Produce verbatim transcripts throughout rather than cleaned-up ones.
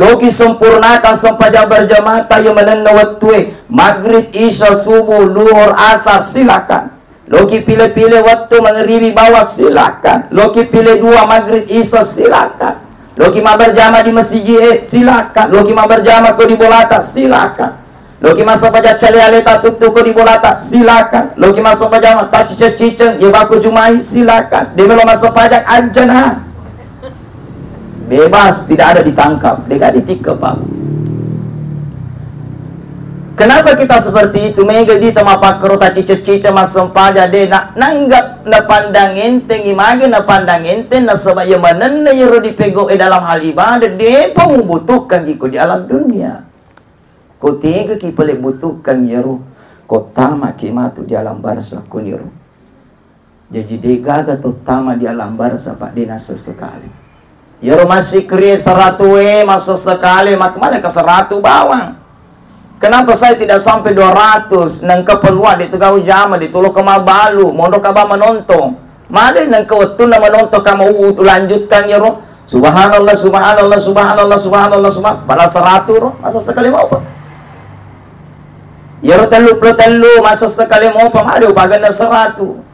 Loki sempurnakan sempajang berjamaah ta iya manenna wettue, maghrib, isya, subuh, luhur, asar, silakan. Loki pile-pile wettu mangeribi bawang, silakan. Loki pile dua maghrib, isya, silakan. Loki maberjamaah di masiji e, silakan. Loki maberjamaah ko di bolata, silakan. Loki massempajang cale aleta tuttu ko di bolata, silakan. Loki massempajang tacciceng-ciceng, ye bako jumai, silakan. De melo massempajang ajjana. Bebas, tidak ada ditangkap. Dega ditikka, Pak. Kenapa kita seperti itu? Mega di tama pakkero tacciceng-ciceng massempajang, de na nanggap napandang enteng, image napandang enteng, nasaba iya manenna iyaro dipegau e dalam hal ibadah, depa mubutuhkan iko di alam dunia. Ko tegaki pale butuhkan iyaro, ko tamaki matu di alam barzakh kuniro. Jaji degaga to tama di alam barzakh, Pak, de nasesekali. Iyaro massikri seratu e, masesekali, mak-, mana ke seratu bawang. Kenapa saya tidak sampai dua ratus? Nengka peluang de tu gau jama, de tu lo ke mabalu, monro ka ba menonton. Made nengka wettunna menonton ka mau lanjutkan iyaro. Subhanallah, subhanallah, subhanallah, subhanallah, subhan-, padahal seratu ro, masa sekali mau, Pak? Iyaro tellu puluh tellu, masa sekali mau, Pak, made upaganna seratu.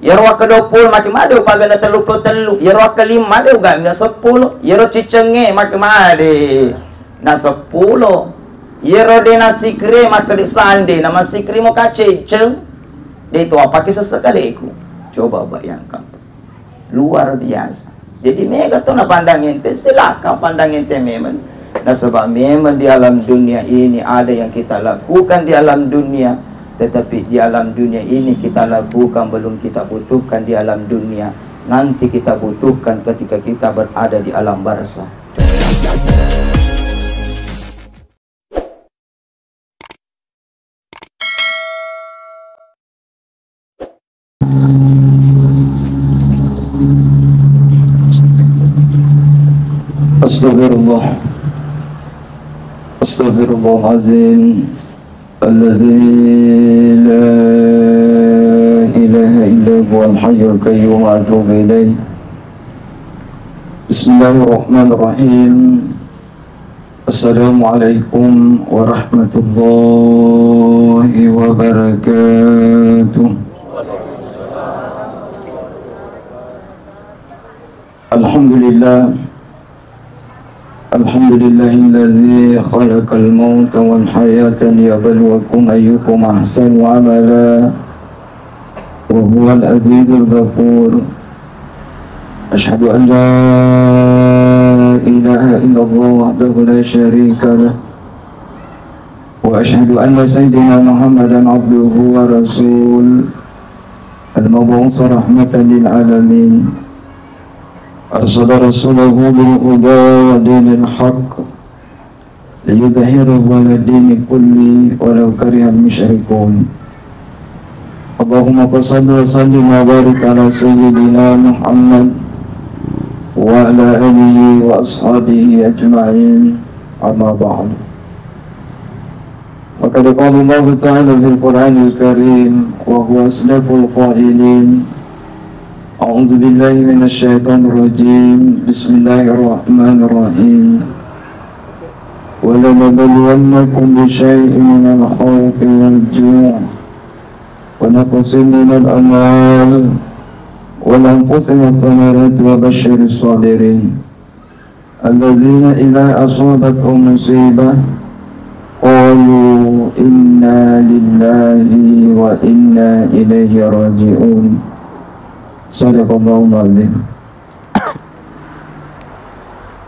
Iyaro wakka dua puluh, maki made upaganna tellu puluh tellu. Iyaro wakka lima, made ugamina seppulo. Iyaro cicengnge, maki made na seppulo. Iyaro de nasikri, maka de sande, na masikri mo kaceceng. De to apa kisah sekaleku. Coba bayangkan. Luar biasa. Jadi mega to napandang ente, silakan pandang ente memang. Nasaba memang di alam dunia ini ada yang kita lakukan di alam dunia, tetapi di alam dunia ini kita lakukan belum kita butuhkan di alam dunia. Nanti kita butuhkan ketika kita berada di alam barzakh. Astagfirullah. Astagfirullahalazim. Alladzi la ilaha illa huwal hayyul qayyum, wa atubu ilaih. Bismillahirrahmanirrahim. Assalamualaikum warahmatullahi wabarakatuh. Alhamdulillah. Alhamdulillahilladzi khalaqal mauta wal hayata liyabluwakum ayyukum ahsanu amala. وهو العزيز الغفور. أشهد أن لا إله إلا الله وحده لا شريك له، وأشهد أن سيدنا محمدا عبده ورسوله، المبعوث رحمة للعالمين، أرسل رسوله بالهدى ودين الحق، ليظهره على الدين كله ولو كره المشركون. اللهم فصل وسلم وبارك على سيدنا محمد وعلى آله وأصحابه أجمعين. أما بعد. فقد قال الله تعالى في القرآن الكريم وهو أصدق القائلين: أعوذ بالله من الشيطان الرجيم. بسم الله الرحمن الرحيم. ولنبلونكم بشيء من الخوف والجوع ونقص من الأموال والأنفس والثمرات وبشر الصابرين الذين إذا أصابتهم مصيبة قالوا إنا لله وإنا إليه راجعون. صدق الله العظيم.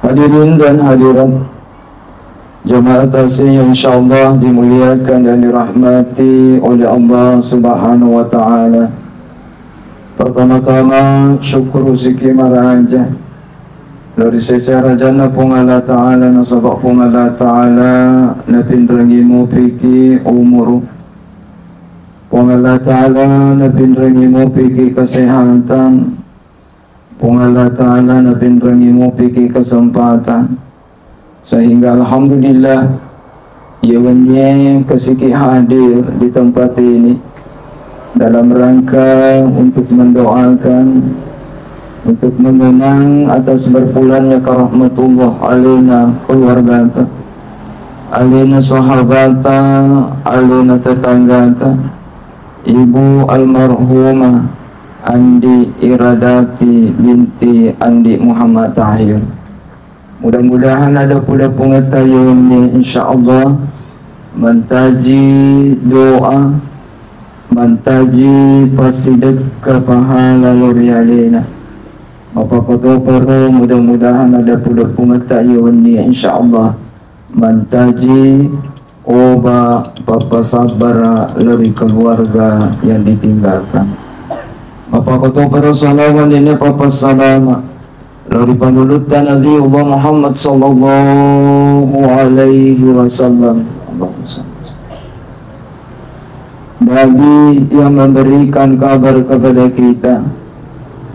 Hadirin dan hadirat, jamaah tasing yang insyaallah dimuliakan dan dirahmati oleh Allah Subhanahu wa Ta'ala. Pertama-tama, syukur usiki maraja lao ri sese arajanna Puang Allah Ta'ala, nasaba Puang Allah Ta'ala napinrengi mupiki umuru. Puang Allah Ta'ala napinrengi mupiki kesehatan. Puang Allah Ta'ala napinrengi mupiki kesempatan, sehingga alhamdulillah, iya wennie kasiki hadir di tempat ini dalam rangka untuk mendoakan untuk mengenang atas berpulangnya karahmatullah alena keluargata, alena sahabata, alena tetanggata, Ibu almarhumah Andi Iradati binti Andi Muhammad Tahir. Mudah-mudahan ada pudapungetta yewenni, insyaallah, mantaji doa, mantaji passidekka pahala lao ri alena. Mappakotoparo, mudah-mudahan ada pudapungetta yewenni, insyaallah, mantaji oba pappasabbara lao ri keluarga yang ditinggalkan. Mappakotoparo salama nennia pappassalama lao ri pangulutta Nabiullah Muhammad sallallahu alaihi wasallam. Allahumma salli. Nabi yang memberikan kabar kepada kita,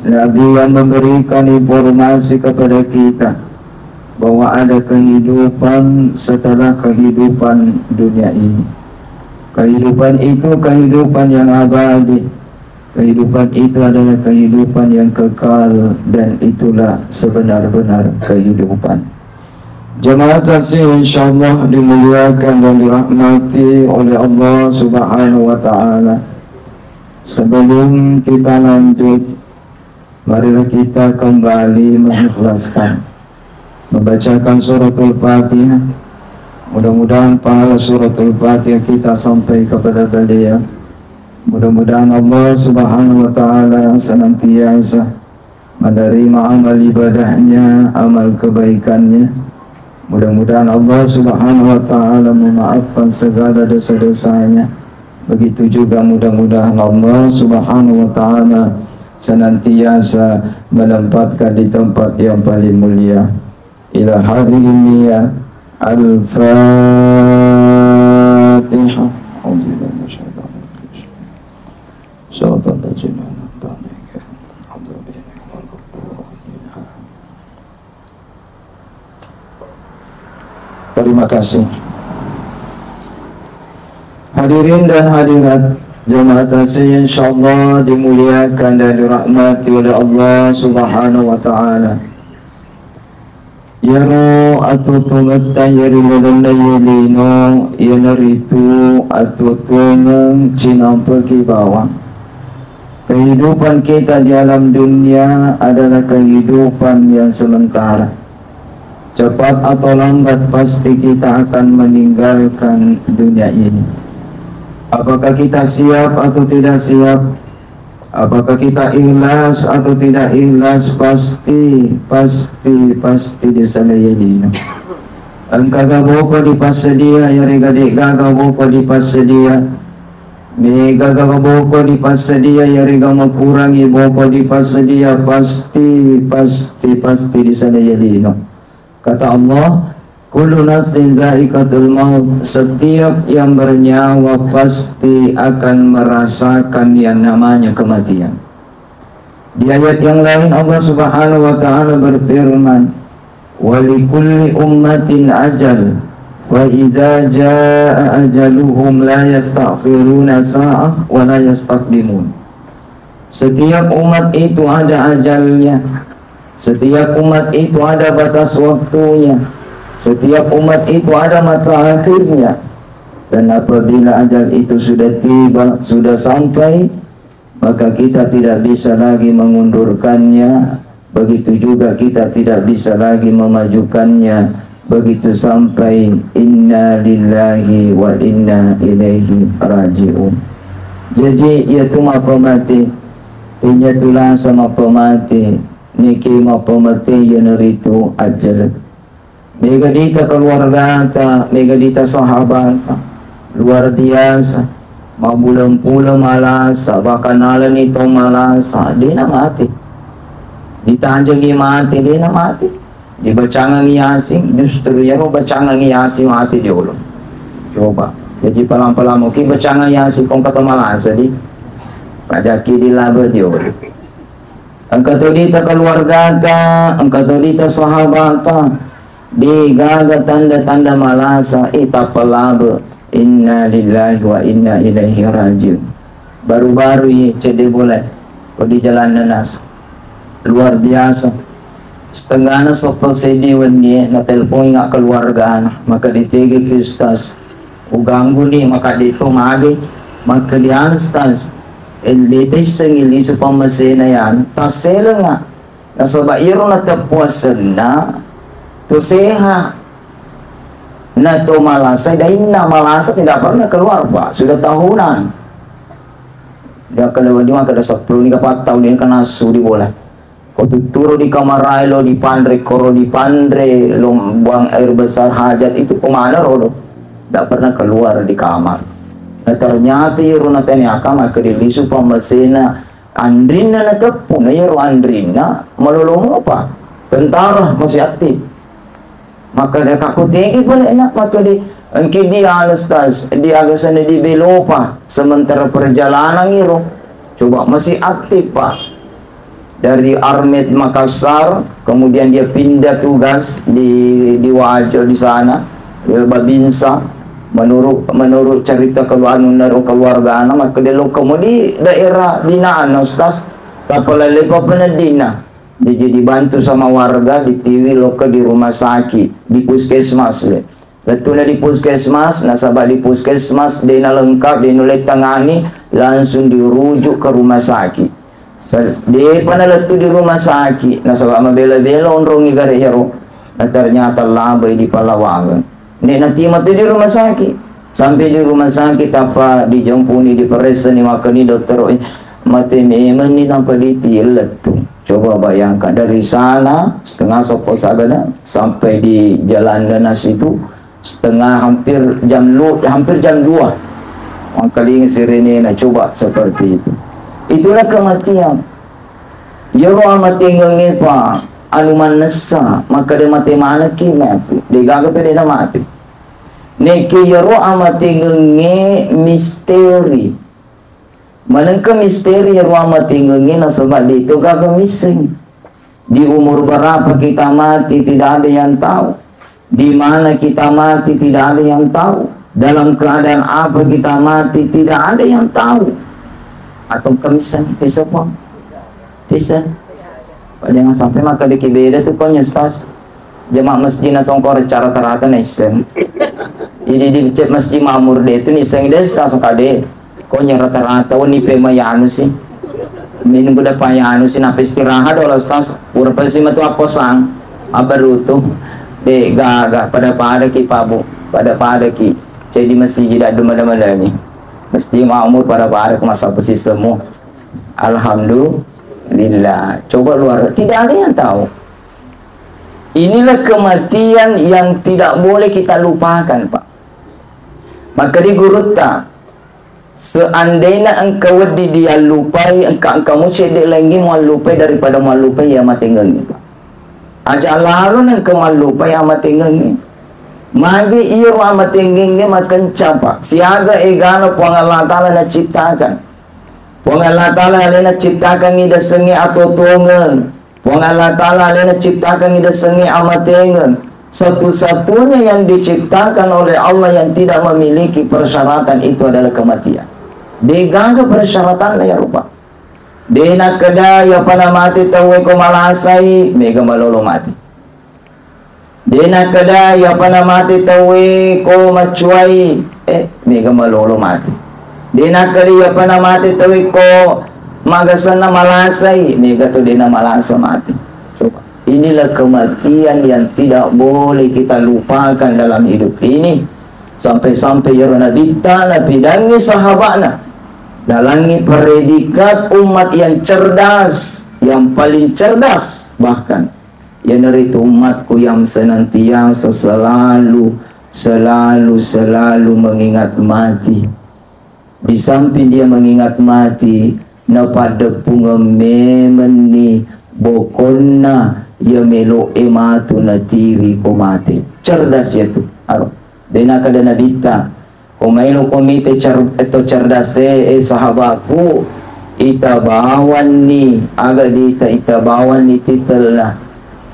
Nabi yang memberikan informasi kepada kita bahwa ada kehidupan setelah kehidupan dunia ini. Kehidupan itu kehidupan yang abadi. Kehidupan itu adalah kehidupan yang kekal, dan itulah sebenar-benar kehidupan. Jemaah taslim, insyaallah, dimuliakan dan dirahmati oleh Allah Subhanahu wa Ta'ala. Sebelum kita lanjut, marilah kita kembali mengikhlaskan, membacakan suratul Fatihah. Mudah-mudahan pahala suratul Fatihah kita sampai kepada beliau. Mudah-mudahan Allah Subhanahu wa Ta'ala senantiasa menerima amal ibadahnya, amal kebaikannya. Mudah-mudahan Allah Subhanahu wa Ta'ala memaafkan segala dosa-dosanya. Begitu juga mudah-mudahan Allah Subhanahu wa Ta'ala senantiasa menempatkan di tempat yang paling mulia. Ila hadhihi niyah. Al-Fatihah. A'udzubillahi minasyaitonir rajim. Shiratal ladzina an'amta 'alaihim ghairil maghdubi 'alaihim waladdallin. Terima kasih. Hadirin dan hadirat jamaah taslim, insyaallah dimuliakan dan dirahmati oleh Allah Subhanahu wa Ta'ala. Iyaro atuo-tuongetta iya ri lalenna iye lino, iyanaritu atuo-tuongeng cinampeki bawang. Kehidupan kita di alam dunia adalah kehidupan yang sementara. Cepat atau lambat, pasti kita akan meninggalkan dunia ini. Apakah kita siap atau tidak siap? Apakah kita ikhlas atau tidak ikhlas? Pasti, pasti, pasti di sana ya dino. Engkaga boko dipassedia, yarega de'gaga boko dipassedia. Megaga boko dipassedia, yarega makurangi boko dipassedia, pasti, pasti, pasti di sana ya dino. Kata Allah, "Kullu nafsin dzaiqatul maut," setiap yang bernyawa pasti akan merasakan yang namanya kematian. Di ayat yang lain, Allah Subhanahu wa Ta'ala berfirman, "Wa likulli ummatin ajal, fa idza jaa ajaluhum la yasta'khiruna sa'ah wa la yastaqdimun." Setiap umat itu ada ajalnya. Setiap umat itu ada batas waktunya. Setiap umat itu ada masa akhirnya. Dan apabila ajal itu sudah tiba, sudah sampai, maka kita tidak bisa lagi mengundurkannya. Begitu juga kita tidak bisa lagi memajukannya. Begitu sampai inna lillahi wa inna ilaihi raji'un. Jadi, iyatu mappamate, inyatu lasa mappamate, niki mappamate iyanaritu ajjal. Mega dita keluargata, mega dita sahabata, luar biasa. Mabbuleng-puleng malasa, bahkan nalani tau malasa, dena mate. Ditanjangi mate, dena mate. Dibacangangi Yasin, justru iyaro bacangangi Yasin mate diolo. Coba. Jadi palang-palang muki bacangang Yasin kong kata malasa di. Pajaki dilabe diolo. Engka to dita keluargata, engka to dita sahabata. Degaga tanda-tanda malasa, eh, tappa labe. Inna lillahi wa inna ilaihi rajiun. Baru-baru ye cedde bola ko di jalanna nas. Luar biasa. Setengahna seppo seddi wennie, natelpongi nga keluargana. Maka ditege ki Ustaz. Uganggu ni, maka de to mage. Maka di anu Ustaz. Elli tessengi lisu pammasena ya. Tasselenga. Nasaba iro nateppu asenna, to seha. Na to malasa, dainna malasa tidak pernah keluar, Pak. Sudah tahunan. Dia kalau di maka ada sepuluh ni kapat tahun ini kena su di bola. Ko tuturu di kamar lo dipanre, koro dipanre, lo buang air besar hajat itu kemana rodo? Tidak pernah keluar di kamar. Nah, ternyata iro natanya kamar ke dilisu pammasena anrinna nateppu, na iro anrinna malolo mopa. Tentara masih aktif. Maka de kaku tegi pale enak, maka di engki di anu Ustaz, di aga sana di Belopa, sementara perjalanan iro. Coba masih aktif, Pak. Dari Armet Makassar, kemudian dia pindah tugas di di Wajo di sana, di Babinsa. Menurut menurut cerita keluarga, keluarga anak, maka dia lo kamu di daerah binaan Ustaz. Tapalale apa penedina. Jadi dibantu sama warga, ditiwi lokka di rumah sakit, di puskesmas. Lettuna di puskesmas, nasaba di puskesmas de nalengkap, de nulle tangani, langsung dirujuk ke rumah sakit. Sa-, depa nalettu di rumah sakit, nasaba mabela-bela onrongi gare ero. Nah, ternyata labai di Palawangan. Nek natima tu di rumah sakit. Sampai di rumah sakit, apa dijempuni, diperessani, makkani dokter, "Eh, mate memang ni tanpa ditilet tu." Coba bayangkan, dari sana setengah seppo sagana sampai di jalan Nanas itu setengah, hampir jam lu-, hampir jam dua. Mangkalinga sirenena, coba seperti itu. Itulah kematian. Iyaro amatengengnge pa anu mannessa, makkeda mate manekki matu. Degaga tu dena mate. Nekke iyaro amatengengnge misteri. Manengka misteri iyaro amatengengnge nasaba de to gaga misseng. Di umur berapa kita mati, tidak ada yang tahu. Di mana kita mati, tidak ada yang tahu. Dalam keadaan apa kita mati, tidak ada yang tahu. Atau kemisseng, bisa pun. Bisa. Pak, jangan sampai maka dikibeda tu konya, Ustaz. Jamaah masjid na songkor cara tarata na isseng. Jadi di masjid makmur de tu nisseng de, Ustaz, songkade. Konya rata-rata woni pe mayanu si. Minung kuda payanu si, napa istirahat dola, Ustaz. Ura pasi matu akosang. Abaru tu. De gaga pada-pada ki, Pak Bu. Pada-pada ki. Jadi masjid ada mana-mana ni. Masjid makmur pada-pada ku masa posisi semua. Alhamdulillah. Coba luar, tidak ada yang tahu. Inilah kematian yang tidak boleh kita lupakan, Pak. Maka di gurutta, seandainya engkau wedi diallupai, engka, engka mucedde lengi muallupai daripada muallupai ya matengengi, Pak. Aja lalo engka muallupai ya matengengi. Magi iro amatengengi makenca, Pak. Siaga egana Puang Allah Ta'ala naciptakan. Puang Allah Ta'ala alena ciptakangi dasengnge atotongeng. Puang Allah Ta'ala alena ciptakangi dasengnge amatengeng. Satu-satunya yang diciptakan oleh Allah yang tidak memiliki persyaratan itu adalah kematian. Degaga persyaratanna ya rupa. De nakkeda, "Iyapa namate tauwe ko malasai, mega malolo mate." De nakkeda, "Iyapa namate tauwe ko maccuai, eh, mega malolo mate." De nakkeda, "Iyapa namate tauwe ko magasenna malasai, mega to de namalasa mate." Coba. Inilah kematian yang tidak boleh kita lupakan dalam hidup ini. Sampai-sampai iyaro Nabitta napidangngi sahaba'na, nalangi predikat umat yang cerdas, yang paling cerdas bahkan. Iyanaritu umatku yang senantiasa selalu, selalu, selalu mengingat mati. Di samping dia mengingat mati, napaddeppungeng memenni bokonna iya melo'e matu natiwi ko mate. Cerdas iyatu. Aro. De nakkeda Nabitta, ko maelo ko mite cer-, to cerdase, eh, sahabatku, itabawanni, aga dita itabawanni titelna.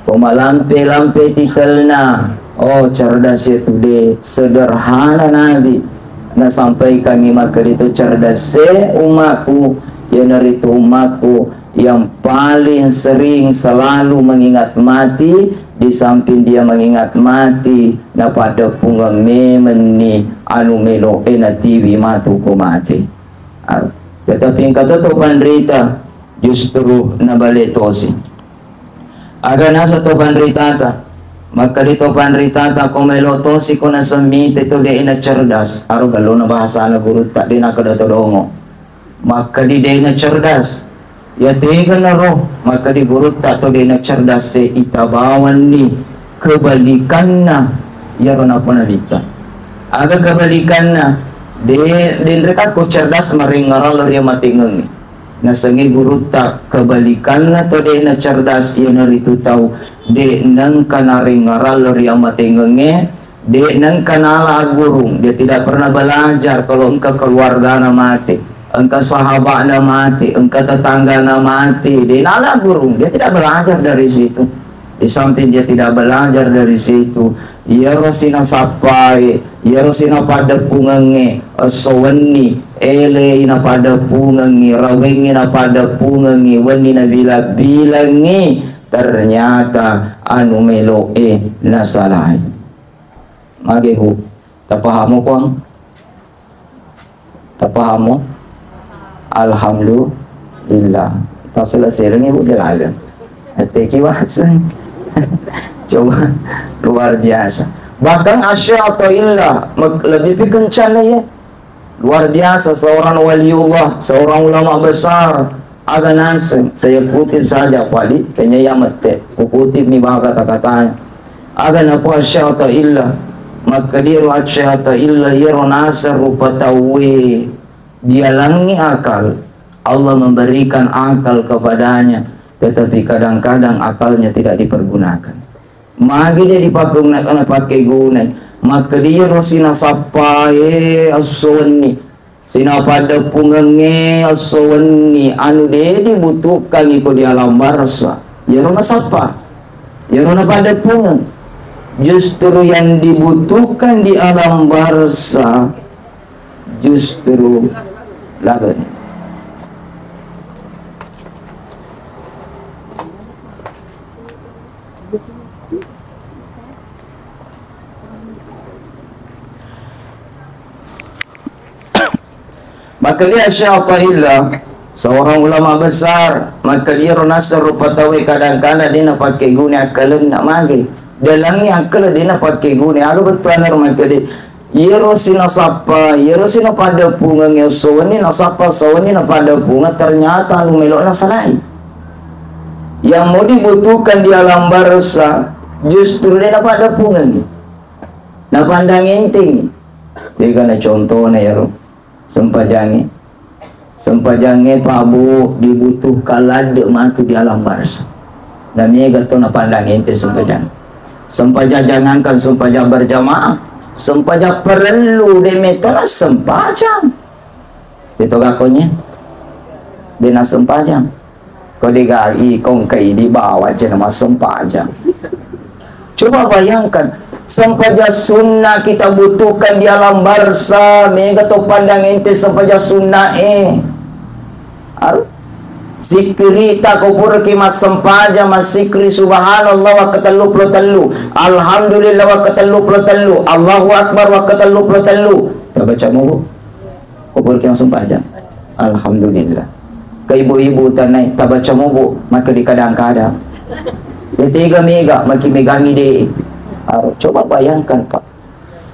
Ko malampe-lampe titelna, oh, cerdas iyatu de, sederhana Nabi. Nasampaikangngi makkeda to cerdase umatku, iyanaritu umatku yang paling sering selalu mengingat mati, di samping dia mengingat mati, napaddeppungeng memenni anu melo'e natiwi matu ko mate. Ah, tetapi engka to, to panrita justru nabale tosi. Aga naseng to panritata, makkeda to panritata, ko melo tosi ko nasemmite to de'na cerdas, aro gallona bahasana gurutta, de' nakkeda to dongo. Makkeda de'na cerdas. Ya tega naro, makkeda gurutta to de'na cerdas se ita bawanni kebalikanna yaro napo nabitta. Aga kebalikanna? De', denrekakko cerdas marengngerang lao ri amatengengnge. Nasengnge gurutta kebalikanna to de'na cerdas iyanaritu tau de' nengka narengngerang lao ri amatengengnge, de' nengka nala aggurung, dia tidak pernah belajar kalau engka keluargana mate, engka sahaba'na mate, engka tetanggana mate, de' nala aggurung, dia tidak belajar dari situ. Di samping dia tidak belajar dari situ, iyaro sinasappae, iyaro sinapaddeppungengnge, esso wenni, elei napaddeppungengngi, rawengngi napaddeppungengngi, wenni nabila-bilangngi, ternyata anu melo'e nasalai. Mage, Bu? Tapahamo, Puang? Tapahamo? Alhamdulillah. Taseleselengi, Bu, de' laleng. Atteki waseng. Coba, luar biasa. Bahkan Asy-, Syaikh Athaillah, mek-, lebih pi kencana, ya. Luar biasa, seorang waliullah, seorang ulama besar. Aga naseng, saya kutip saja, Pak, di, kayaknya ya mette. Kukutip ni, bah, kata-katanya. Aga napoa Asy-, Syaikh Athaillah, makkediro Asy-, Syaikh Athaillah, iyaro naseng rupa tauwe dialangi akal, Allah memberikan akal kepadanya, tetapi kadang-kadang akalnya tidak dipergunakan. Magi de' dipagguna-, napakkegunai? Makkediro sinasappae esso wenni, sinapaddeppungengnge esso wenni, anu de' dibutuhkangi ko di alam barza, iyaro nasappa, iyaro napaddeppungeng. Justru yang dibutuhkan di alam barza justru laba. Makkediro Asy-, Syaikh Athaillah, seorang ulama besar, makkediro naseng rupa tauwe kadang-kadang de' napakkeguna akkalenna, mage. Dialangi akkala de' napakkeguna, aga bettuanna ro makkeda, iyaro sinasappa, iyaro sinapaddeppungeng esso wenni, nasappa esso wenni napaddeppungeng, ternyata anu melo'na salai. Yang mau dibutuhkan di alam barza justru de' napaddeppungengngi. Napandang entengngi. Tegana contona iyaro sempajangnge. Sempajangnge, Pak, Bu, dibutuhkan ladde' matu di alam barza. Na mega to napandang enteng sempajang. Sempajang, jangankan sempajang berjamaah, sempajang parellu de' metto nassempajang. Itu gakonye. De' nassempajang. Ko degai, ko engkai di bawang cena massempajang. Coba bayangkan, sempajang sunnah kita butuhkan di alam barza, mega to pandang enteng sempajang sunnah e. Aru? Sikkirita ko puraki massempajang, massikri subhanallah wakkatellu pulo tellu, alhamdulillah wakkatellu pulo tellu, Allahu Akbar wakkatellu pulo tellu. Tabaca mugu. Ko puraki massempajang. Alhamdulillah. Ke ibu-ibu tanai, tabaca mubu, maka dikadang-kadang. Ya tega mega, maki megangi de. Aru, coba bayangkan, Pak.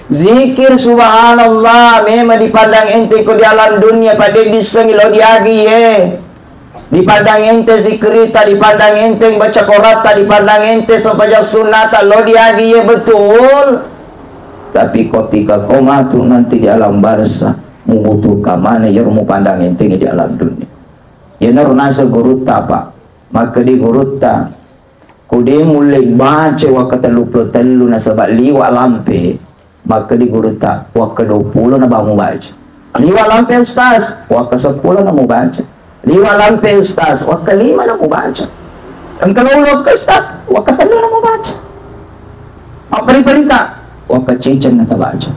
Zikir subhanallah, memang dipandang enteng ko di alam dunia, Pak, de dissengi lo diagi ye. Dipandang enteng zikirita, dipandang enteng baca koratta, dipandang enteng sempajang sunnata, lo diagi ye, betul. Tapi ketika ko matu nanti di alam barza, mubutuhkan mana iyaro mupandang enteng di alam dunia. Iyanaro naseng gurutta, Pak. Makkedi gurutta, ko de mulle baca wakkatellu pulo tellu nasaba liwa lampe. Makkedi gurutta, wakka dua pulo na ba mubaca. Liwa lampe, Ustaz, wakka seppulo na mubaca. Liwa lampe, Ustaz, wakka lima na mubaca. Engka lo ulokka, Ustaz, wakka tellu na mubaca. Mapperi-perita, wakka ciceng na tabaca.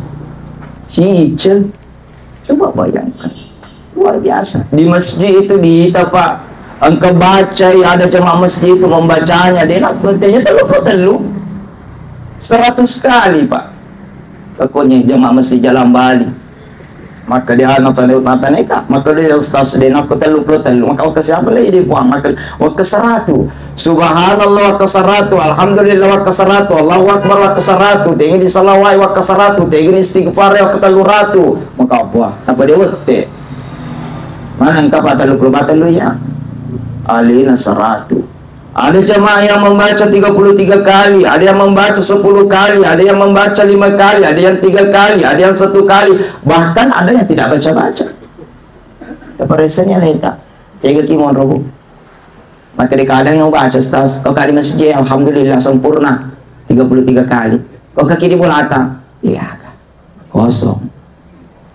Ciceng. Coba bayangkan. Luar biasa. Di masjid itu diita, Pak, Engka bacai, ada jamaah masjid itu membacanya, de' na, tanya tellu puluh tellu. Seratus kali, Pak. Pokoknya jamaah masjid Jalan Bali. Maka dia anak sana mata neka, maka dia ustaz de' na ko tellu puluh tellu, maka wakka siapa lagi di Puang, maka wakka seratu. Subhanallah wakka seratu, alhamdulillah wakka seratu, Allahu Akbar wakka seratu, tengi di salawai wakka seratu, tengi di istighfar wakka tellu ratu. Maka apa? Apa dia wette? Mana engka pa tellu puluh tellu ya? Alina seratu. Ada jamaah yang membaca tiga puluh tiga kali, ada yang membaca sepuluh kali, ada yang membaca lima kali, ada yang tiga kali, ada yang satu kali. Bahkan ada yang tidak baca-baca. Taparesanya leta. Tega ki monro, Bu. Maka di kadang yang baca, Ustaz, kau kali masjid, alhamdulillah, sempurna. Tiga puluh tiga kali. Kau kaki di bolata. Iya, Kak. Kosong.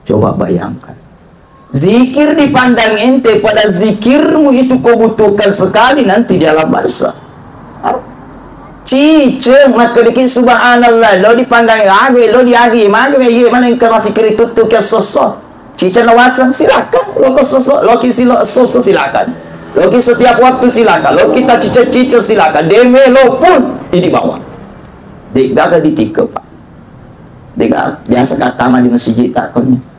Coba bayangkan. Zikir dipandang ente, pada zikirmu itu kau butuhkan sekali nanti di alam barzah. Ciceng, makkedaki subhanallah, lo dipandang age, lo diagi, mage, ye, mana engka masih kiri tuttu ke soso. Ciceng lo waseng, silakan. Lo ke soso, lo ki silo soso, silakan. Lo ki setiap waktu, silakan. Lo kita ciceng-ciceng, silakan. Demelo pun, ini bawah. Degaga ditikka, Pak. Dega, biasa ka tama di masjid takkoni.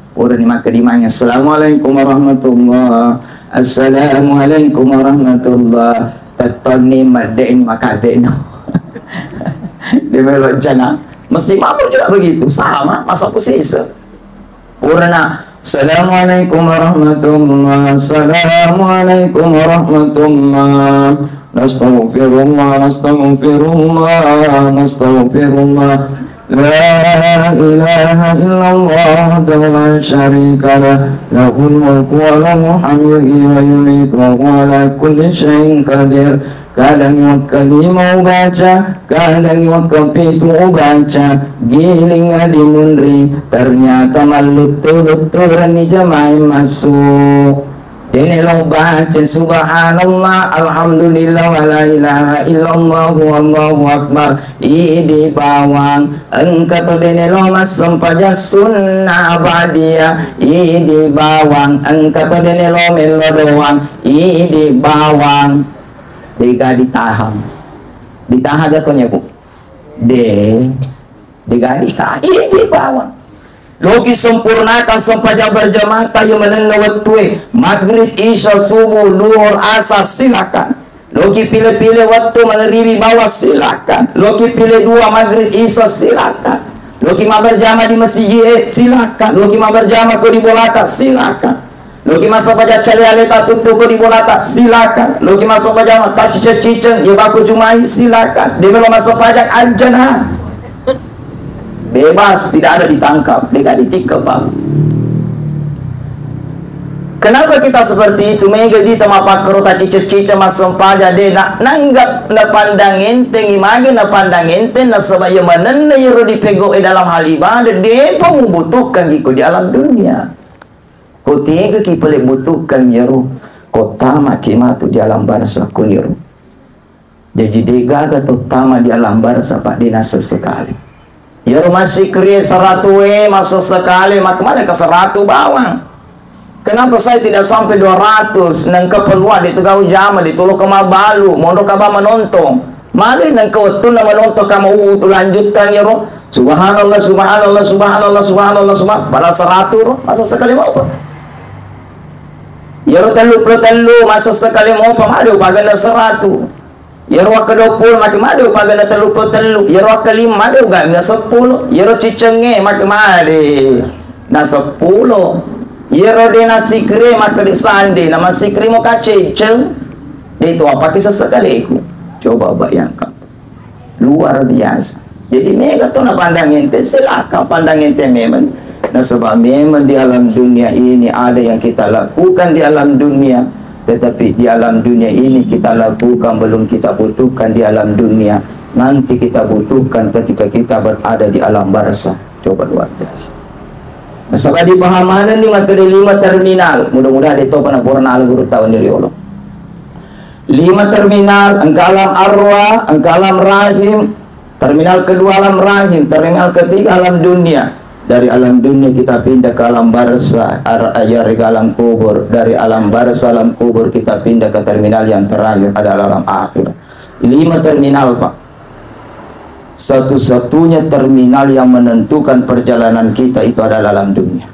Purani makkeda mani, "Assalamualaikum warahmatullah. Assalamualaikum warahmatullah." Tettonni madde'ni makadde'no. Dia melo jana. Mesti makmur juga begitu. Sama, masa ku sisa. Purana, "Assalamualaikum warahmatullah. Assalamualaikum warahmatullah. Nastaghfirullah, nastaghfirullah, nastaghfirullah. La ilaha illallah wahdahu la syarika lah. Lahul mulku wa lahul hamdu yuhyi wa yumiitu wa huwa ala kulli syai'in qadir." Kadang wakka lima ubaca, kadang wakka pitu ubaca, giling adi munri, ternyata malluttu-lutturenni jamaah massu. Dene lo baca subhanallah, alhamdulillah, wa la ilaha illallah, wallahu akbar. Idi bawang, engka to dene lo massempajang sunnah ba'diyah. Idi bawang, engka to dene lo mello doang. Idi bawang. Dega ditahang. Ditahang gak konya, Bu? De. Dega ditahang. Idi bawang. Loki sempurnakan sempajang berjamaah yang menenna wettue. Maghrib, Isya, Subuh, Duhur, Asar, silakan. Loki pile-pile wettu magribi bawang, silakan. Loki pile dua Maghrib, Isya, silakan. Loki maberjamaah di masjid, eh, silakan. Loki maberjamaah ko di bolata, silakan. Loki massempajang cale aleta tuttu ko di bolata, silakan. Loki massempajang taciceng-ciceng, ye bako jumai, silakan. De melo massempajang anjana. Bebas, tidak ada ditangkap. Dega ditikka, Pak. Kenapa kita seperti itu? Mega di tama pakkero taciceng-ciceng massempajang, de na, nanggap napandang enteng, image napandang enteng, nasaba iya manenna iyaro dipegau e dalam hal ibadah, depa mubutuhkan giko di alam dunia. Ko tegaki pale butuhkan iyaro, ko tamaki matu di alam barzakh ko iyaro. Jaji degaga to tama di alam barzakh, Pak, de nasessekali. Iyaro massikkiri seratu e masessekali, makmana ke seratu bawang. Kenapa saya tidak sampai dua ratus? Nengka peluang di tu gau jama, di tu lo ke mabalu, mondo kaba menonton. Male nengka wettunna menonton kamu lanjutkan iyaro. Subhanallah, subhanallah, subhanallah, subhanallah, subhan-, pada seratu ro, masa sekali mau apa? Iyaro tellu puluh tellu, masa sekali mau apa? Made upaganna seratu. Iyaro wakka dua puluh, mate made upaganna tellu puluh tellu. Iyaro wakka lima, made upaganna seppulo. Iyaro cicengnge, mate made na seppulo. Iyaro de na sikre, mate de sande, na masikre mo kaceceng. De tu apa kisah sekaliku. Coba bayangkan. Luar biasa. Jadi mega to na pandang ente, silakan pandang ente memang. Nasaba memang di alam dunia ini ada yang kita lakukan di alam dunia, tetapi di alam dunia ini kita lakukan belum kita butuhkan di alam dunia. Nanti kita butuhkan ketika kita berada di alam barzakh. Coba luar biasa. Nasaba di pahamanenni makkeda lima terminal. Mudah-mudahan de topa na purana ala guru tahu ni riolo. Lima terminal, engka alam arwah, engka alam rahim, terminal kedua alam rahim, terminal ketiga alam dunia. Dari alam dunia kita pindah ke alam barzah, ar-, yarega alam kubur. Dari alam barzah, alam kubur, kita pindah ke terminal yang terakhir, adalah alam akhirat. Lima terminal, Pak. Satu-satunya terminal yang menentukan perjalanan kita itu adalah alam dunia.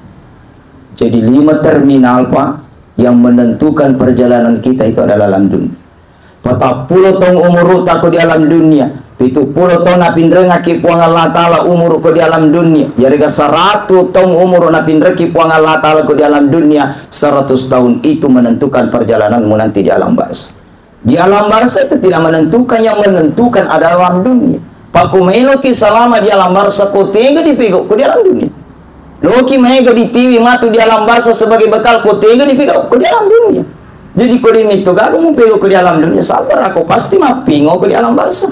Jadi, lima terminal, Pak, yang menentukan perjalanan kita itu adalah alam dunia. Patappulo taung umuru'ta ko di alam dunia, pitu pulo taung napinrengaki Puang Allah Ta'ala umuru ko di alam dunia, yarega saratu taung umuru napinreki Puang Allah Ta'ala ko di alam dunia, seratus tahun itu menentukan perjalananmu nanti di alam barzah. Di alam barzah itu tidak menentukan, yang menentukan adalah alam dunia. Pakko meloki salama di alam barzah, ko tega dipego ko di alam dunia. Loki maega ditiwi matu di alam barzah sebagai bekal, ko tega dipego ko di alam dunia. Jadi, ko de metto gaga mupego ko di alam dunia, sabar ako, pasti mappingo ko di alam barzah.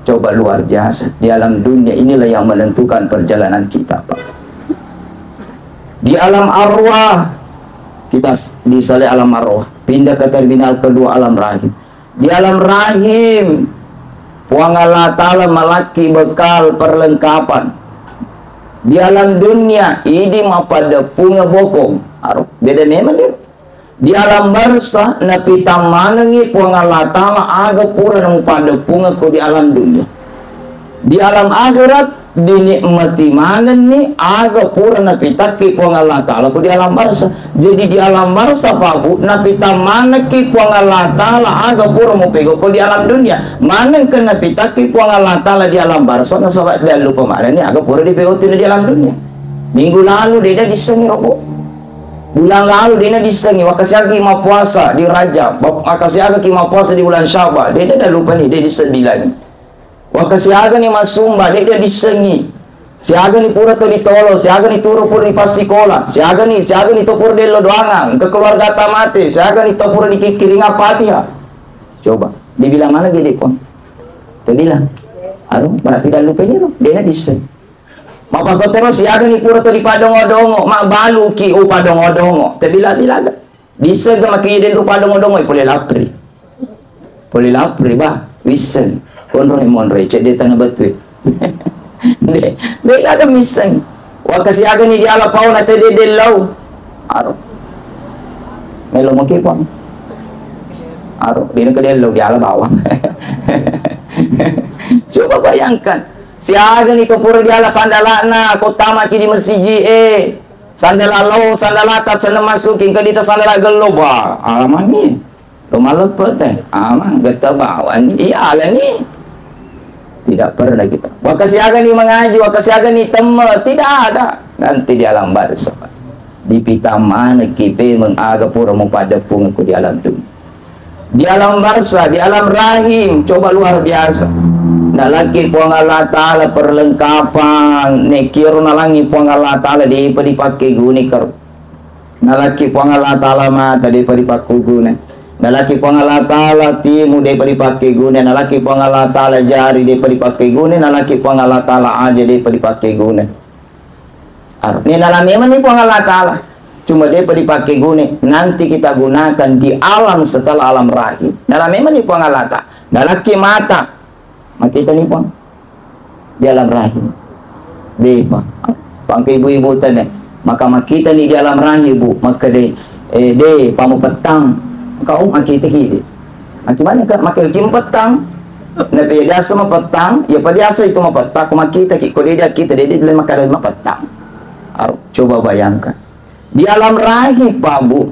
Coba, luar biasa. Di alam dunia inilah yang menentukan perjalanan kita, Pak. Di alam arwah, kita s-, disalai alam arwah, pindah ke terminal kedua, alam rahim. Di alam rahim, Puang Allah Ta'ala malaki bekal perlengkapan. Di alam dunia, idi mappadeppunga bokong. Aro, beda memang dia. Di alam barzah, napitammanengi Puang Allah Ta'ala aga pura namupaddeppunga ko di alam dunia. Di alam akhirat, dinikmati manenni aga pura napitakki Puang Allah Ta'ala ko di alam barzah. Jadi, di alam barzah, Pak Bu, napitammanekki Puang Allah Ta'ala aga pura mupego ko di alam dunia. Manengka napitakki Puang Allah Ta'ala di alam barzah, nasaba dallupa manenni aga pura dipego tuna di alam dunia. Minggu lalu, dena dissengi roko. Bulan lalu, dena dissengi. Wakkasiagaki mappuasa di Rajab, wakkasiagaki mappuasa di bulan Sya'ban, dena dalupani, de dissengi lagi. Wakkasiagani massumba, de, de dissengi. Siagani pura to ditolo, siagani turu pura dipassikola, siagani, siagani to pura dello doangang, engka keluargata mate, siagani to pura dikikkiringa Fatihah. Coba, dibilang mana gede pun? Tebilang. Aduh, berarti dalu peniro, dena disseng. Mapakkotoro siagani pura to dipadongo-dongo, mabbaluki upadongo-dongo. Tebilang-bilang. Disseng ga maki den rupa dongo-dongoi pole lapri. Pole lapri, bah, wisseng. Konroi monroi, cedde tana betui. De, de gaga misseng. Wakkasiagani diala paona te de dellau. Aro. Melo moki pon. Aro, dina ke dellau diala bawang. Coba bayangkan. Siagani to pura diala sandalana, ko tamaki di masiji e. Sandala lao, sandalata senna masuki, engka dita sandala gello, bah, alamani. Lo maleppe te, ama, getta bawani, iya alani. Tidak pernah kita. Wakkasiagani mengaji, wakkasiagani temme, tidak ada. Nanti di alam barzah. Dipita manekki pemeng aga pura mupaddeppungeku di alam dunia. Di alam barzah, di alam rahim, coba luar biasa. Nalaki Puang Allah Ta'ala perlengkapan, nekkiro nalangi Puang Allah Ta'ala depa dipakke guni karo. Nalaki Puang Allah Ta'ala mata depa dipakke guna. Nalaki Puang Allah Ta'ala timu depa dipakke guna. Nalaki Puang Allah Ta'ala jari depa dipakke guna. Nalaki Puang Allah Ta'ala aja depa dipakke guna. Ar-, ni nala memang ni Puang Allah Ta'ala. Cuma depa dipakke guna, nanti kita gunakan di alam setelah alam rahim. Nala memang ni Puang Allah Ta'ala. Nalaki mata. Makita ni Puang. Di alam rahim. Depa. Pangke ibu-ibu tane. Maka makita ni di alam rahim, Bu. Maka de, eh, de, pamu petang. Kau makita ki de. Makimana ka? Maka kim petang. Nabi biasa mapettang, ya pa biasa itu mapettang, ko makkita ki, ko de dia kita, de dia makkada mapettang. Aro, coba bayangkan. Di alam rahim, Pak Bu,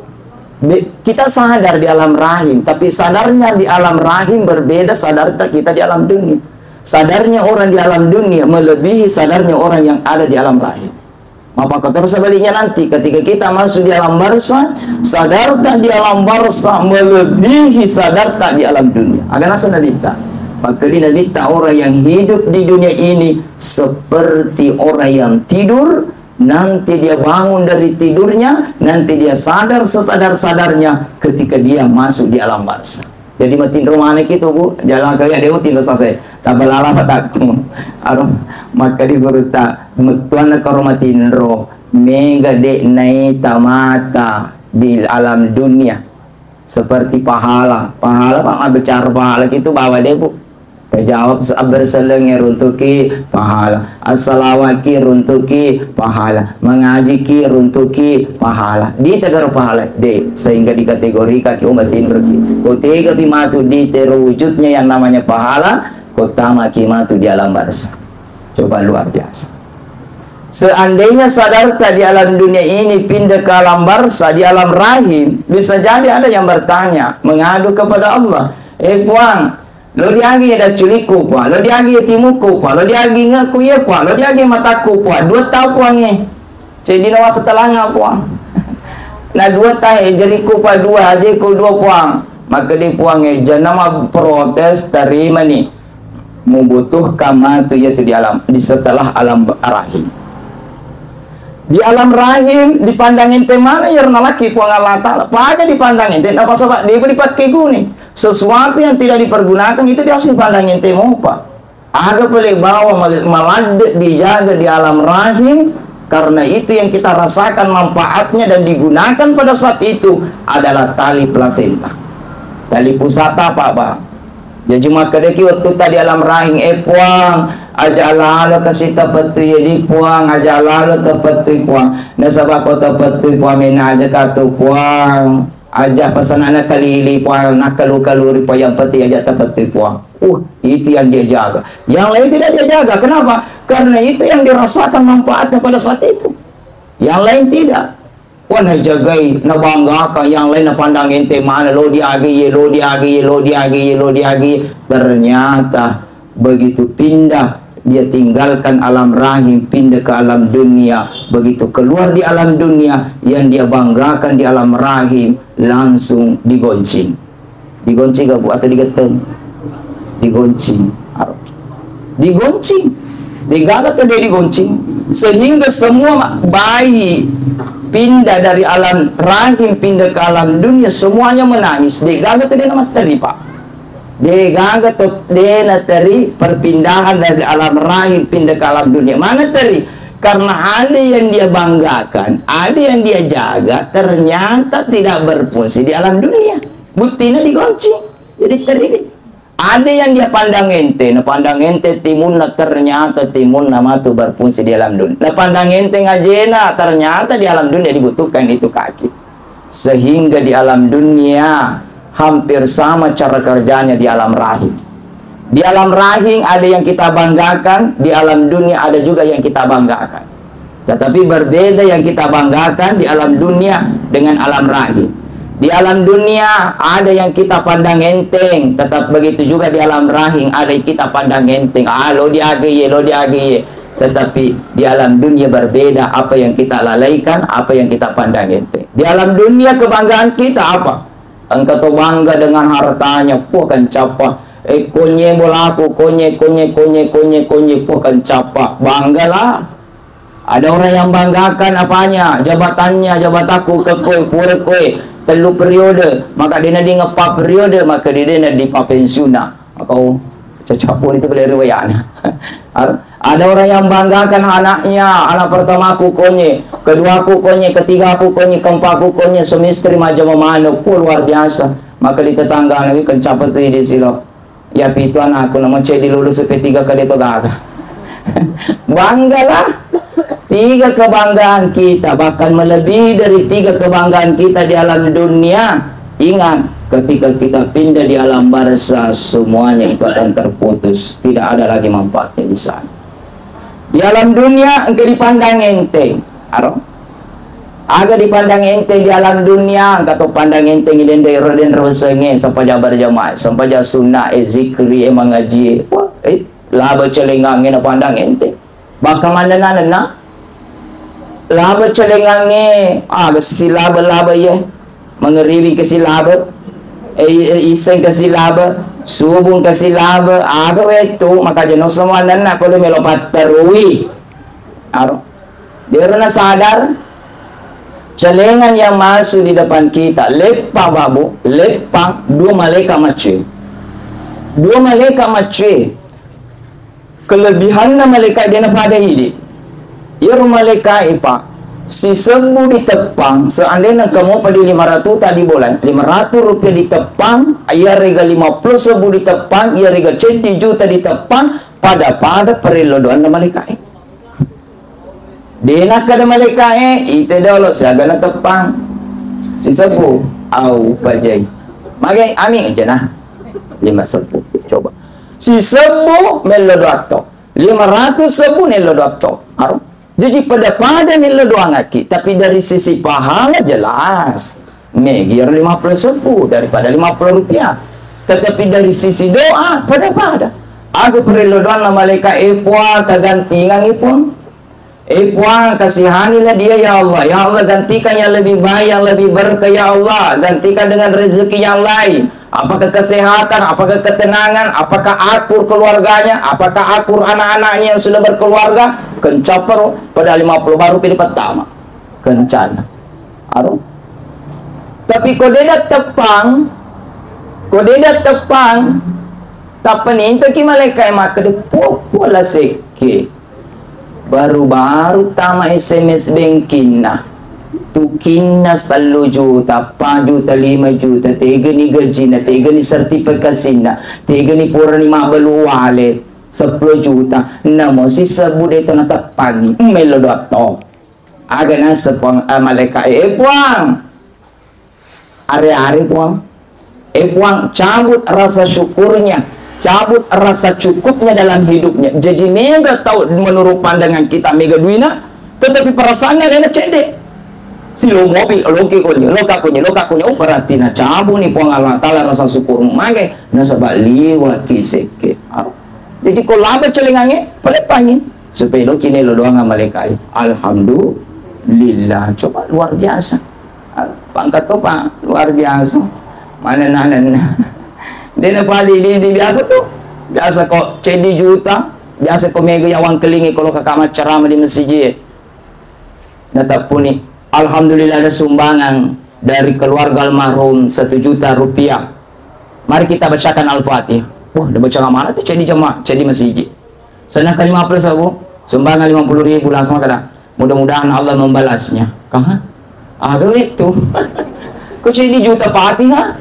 be-, kita sadar di alam rahim, tapi sadarnya di alam rahim berbeda sadarnya kita di alam dunia. Sadarnya orang di alam dunia melebihi sadarnya orang yang ada di alam rahim. Maka terus sebaliknya nanti, ketika kita masuk di alam barzah, sadarta di alam barzah melebihi sadarta di alam dunia. Aga naseng Nabitta. Maka di Nabitta, orang yang hidup di dunia ini seperti orang yang tidur, nanti dia bangun dari tidurnya, nanti dia sadar sesadar-sadarnya ketika dia masuk di alam barzah. Jadi matinro manekki tu, Bu, jalang kali ada tinro sase. Tabalala matakku. Aro, maka di gurutta, mettuanna karo matinro, mega de naita mata di alam dunia. Seperti pahala. Pahala, Pak, bicara pahala itu bawa deh, Bu. Tajawab se-, berselenge runtuki pahala. Assalawaki runtuki pahala. Mengajiki runtuki pahala. Di tegaro pahala de, sehingga dikategorikaki umat tinroki. Ko tegapi matu di tero wujudnya yang namanya pahala, ko tamaki matu di alam barzah. Coba luar biasa. Seandainya sadarta di alam dunia ini pindah ke alam barzah, di alam rahim, bisa jadi ada yang bertanya, mengadu kepada Allah, "Eh Puang, lo diagi ya dacculikku, Puang? Lo diagi ya timukku, Puang? Lo diagi ngekku ya, Puang? Lo diagi mataku, Puang? Dua tau, Puang, eh. Ceddi nawa setelanga, Puang. Na dua tahe jariku pa dua, aje ko dua, Puang." Maka di Puang e, jangan protes, terima ni. Membutuhkan matu yaitu di alam, di setelah alam rahim. Di alam rahim, dipandang ente mana ya nalaki Puang Allah Ta'ala. Pada dipandang ente, apa sebab dia dipakai guni. Sesuatu yang tidak dipergunakan itu dia dipandang ente mopa. Aga pale bawa mal-, maladde dijaga di alam rahim, karena itu yang kita rasakan manfaatnya dan digunakan pada saat itu adalah tali plasenta. Tali pusata apa, Pak? Jaji makkedaki wettutta di alam rahim, "Eh, Puang, aja lalo kasi tapettu ye di, Puang, aja lalo tapettu, Puang. Nasaba ko tapettu, Puang, mena aja katu, Puang. Aja pasanana kalili, Puang, nakalu-kaluri, Puang, yang penting aja tapettu, Puang." Uh, itu yang dia jaga. Yang lain tidak dia jaga. Kenapa? Karena itu yang dirasakan manfaatnya pada saat itu. Yang lain tidak. Wah, najagai, nabanggakan, yang lain napandang ente mana, lo diagi ye, lo diagi ye, lo diagi ye, lo diagi ye. Ternyata begitu pindah, dia tinggalkan alam rahim, pindah ke alam dunia. Begitu keluar di alam dunia, yang dia banggakan di alam rahim langsung digoncing. Digoncing gak, Bu, atau digetteng? Digoncing. Digoncing. Degaga tu dia digoncing. Sehingga semua ma-, bayi pindah dari alam rahim, pindah ke alam dunia, semuanya menangis. Degaga tu dia nama teri, Pak. Degaga tu dia na teri perpindahan dari alam rahim pindah ke alam dunia. Mana teri? Karena ada yang dia banggakan, ada yang dia jaga, ternyata tidak berfungsi di alam dunia. Buttina digoncing. Jadi teri. Ada yang dia pandang ente, na pandang ente timunna, ternyata timunna matu berfungsi di alam dunia. Na pandang ente ngajena, ternyata di alam dunia dibutuhkan itu kaki. Sehingga di alam dunia hampir sama cara kerjanya di alam rahim. Di alam rahim ada yang kita banggakan, di alam dunia ada juga yang kita banggakan. Tetapi berbeda yang kita banggakan di alam dunia dengan alam rahim. Di alam dunia ada yang kita pandang enteng, tetap begitu juga di alam rahim ada yang kita pandang enteng. Ah, lo diage ye, lo diage ye. Tetapi di alam dunia berbeda apa yang kita lalaikan, apa yang kita pandang enteng. Di alam dunia kebanggaan kita apa? Engka to bangga dengan hartanya, puh, kencappa. Eh, konye bolaku, konye, konye, konye, konye, konye, puh, kencappa. Banggalah. Ada orang yang banggakan apanya? Jabatannya, jabatanku ke koe, pura koe tellu periode, maka dena di ngepa periode, maka dena di papensiuna. Maka, oh, cocok pun itu boleh riwayatnya. Ar-, ada orang yang banggakan anaknya, anak pertamaku konye, keduaku konye, ketigaku konye, keempatku konye, semestri majama manuk, oh, luar biasa. Maka di tetangga anak kencapa tu di silo. Ya, pitu anakku, namun ceddi lulus P tiga ke deto gaga. Banggalah. Tiga kebanggaan kita, bahkan melebihi dari tiga kebanggaan kita di alam dunia. Ingat, ketika kita pindah di alam barzah, semuanya itu akan terputus. Tidak ada lagi manfaatnya di sana. Di alam dunia engka dipandang enteng. Aro? Aga dipandang enteng di alam dunia, engka to pandang enteng i dende ro den ro sengnge, sempaja berjamaah, sempaja sunnah, eh, zikri, eh, mangaji, eh. Wah, eh, laba celengangnge na pandang enteng. Baka manenna-nenna. Laba celengangnge, aga silaba-laba ye. Mangeribi kasi laba, eh, i-, iseng kasi laba, subung kasi laba, aga wettu, maka jeno semua nenna ko melo patterui. Aro. Dero na sadar, celengan yang masuk di depan kita, leppa babu, leppa, dua malaikat macue. Dua malaikat macue. Kelebihanna malaikat de napada idi. Iyaro malaikat e, Pak, Sisebbu diteppang, seandainya engka mopa di lima ratuta di bolai, lima ratus rupiah diteppang, iyarega lima puluh sebbu diteppang, iyarega ceddi juta diteppang, pada-pada parello doanna malaika'e. De' nakkeda malaika'e, ite dolo siaga nateppang. Sisebbu, au pajai. Magai, ami aja nah. Lima sebbu. Coba. Sisebbu mello doatto. Lima ratus sebbu nello doatto. Aro. Jaji pada-pada nello doangaki, tapi dari sisi pahala jelas. Megi ero lima puluh sebbu daripada lima puluh rupiah. Tetapi dari sisi doa, pada-pada. Aga parello doanna malaika, "Eh, Puang, tagantingangi, Puang. Eh, Puang, kasihanilah dia, ya Allah. Ya Allah, gantikan yang lebih baik, yang lebih berkah, ya Allah. Gantikan dengan rezeki yang lain. Apakah kesehatan, apakah ketenangan, apakah akur keluarganya, apakah akur anak-anaknya yang sudah berkeluarga?" Kencaparo, pada lima puluh baru pilih pertama. Kencana. Aro. Tapi ko de' dateppang, ko de' dateppang, tappa nintaki malaika e makkeda, "Puang, puang, la sekke. Baru-baru tama S M S bengkinna. Tukinna tellu juta, eppa juta, lima juta, tegani gajinna, tegani sertifikasi'na, tegani purani mabbalu wale, seppulo juta. Namo sisebbu de' to nateppangi." Mello doatto. Aga naseng Puang, eh, malaika e, "Eh, Puang, are-are, Puang. Eh, Puang, cabut rasa syukurnya, cabut rasa cukupnya dalam hidupnya." Jaji mega tau menurut pandangan kita mega duina, tetapi perasaannya lainna cedde. Silo mobil, loki konye, loka konye, loka konye. Oh, berarti nacabu ni Puang Allah Ta'ala rasa syukurmu. Mage, nasaba liwat ki sekke. Ah. Jaji ko laba celengange, paleppangi. Supaya doki nello doang malaika e. Alhamdulillah. Coba luar biasa. Pangkat to, Pak, luar biasa. Mana nanenna. Dena padi di, di biasa tuh. Biasa kok ceddi juta, biasa kok mega yawang kelingi kalau kakak macerama di masjid. Natappuni, alhamdulillah ada sumbangan dari keluarga almarhum satu juta rupiah. Mari kita bacakan Al-Fatihah. Wah, udah baca mana tuh ceddi jamaah, ceddi masjid. Sedangkan lima puluh ribu, sumbangan lima puluh ribu, langsung kada. Mudah-mudahan Allah membalasnya. Kah? Aga itu. Ko ceddi juta Fatihah?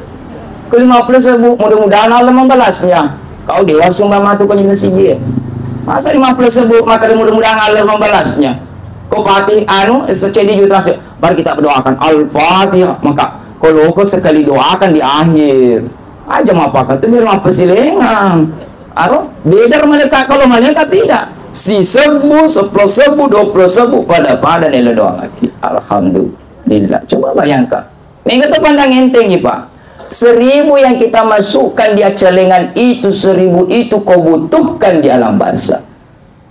Ko lima puluh ribu, mudah-mudahan Allah membalasnya. Kau dewa sumbang matu ko di masjid. Masa lima puluh ribu, maka mudah-mudahan Allah membalasnya. Ko Fatih, anu, ceddi juta. Mari kita berdoakan. Al-Fatihah. Maka, ko loko sekali doakan di akhir. Aja mapakatu biar mappasilengang. Aro, beda ro malaikat, kalau malaikat tidak. Sisebbu, seppulo sebbu, dua puluh sebbu, pada-pada nelo doangaki. Alhamdulillah. Coba bayangkan. Mega tu pandang enteng, Pak. Seribu yang kita masukkan di celengan itu, seribu itu kau butuhkan di alam barzah.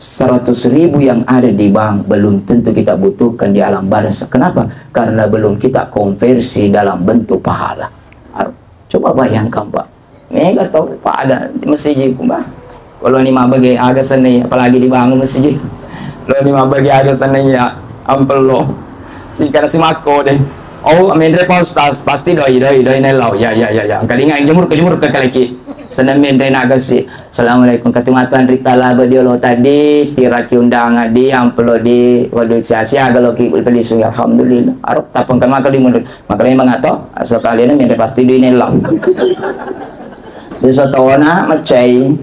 Seratus ribu yang ada di bank belum tentu kita butuhkan di alam barzah. Kenapa? Karena belum kita konversi dalam bentuk pahala. Ar-, coba bayangkan, Pak. Mega tau pada masjid, Pak. Kalau ni mabage aga senai, apalagi dibangun masjid. Kalau ni mabage aga senai ya, ampello. Si kana si makko deh. Oh, menre Pak Ustaz, pasti doi, doi, doi nellau. Ya, ya, ya, ya. Kalinga jemur ke jemur ke kaleki. Senang menre naga si. Assalamualaikum. Katimatan rita laba diolo tadi, tiraki undangan di amplo di waduh sia-sia galo ki pelisung. Alhamdulillah. Arok tapang kan maka di mundur. Maka memang atau asal kalian menre pasti di nellau. Di sotona macai.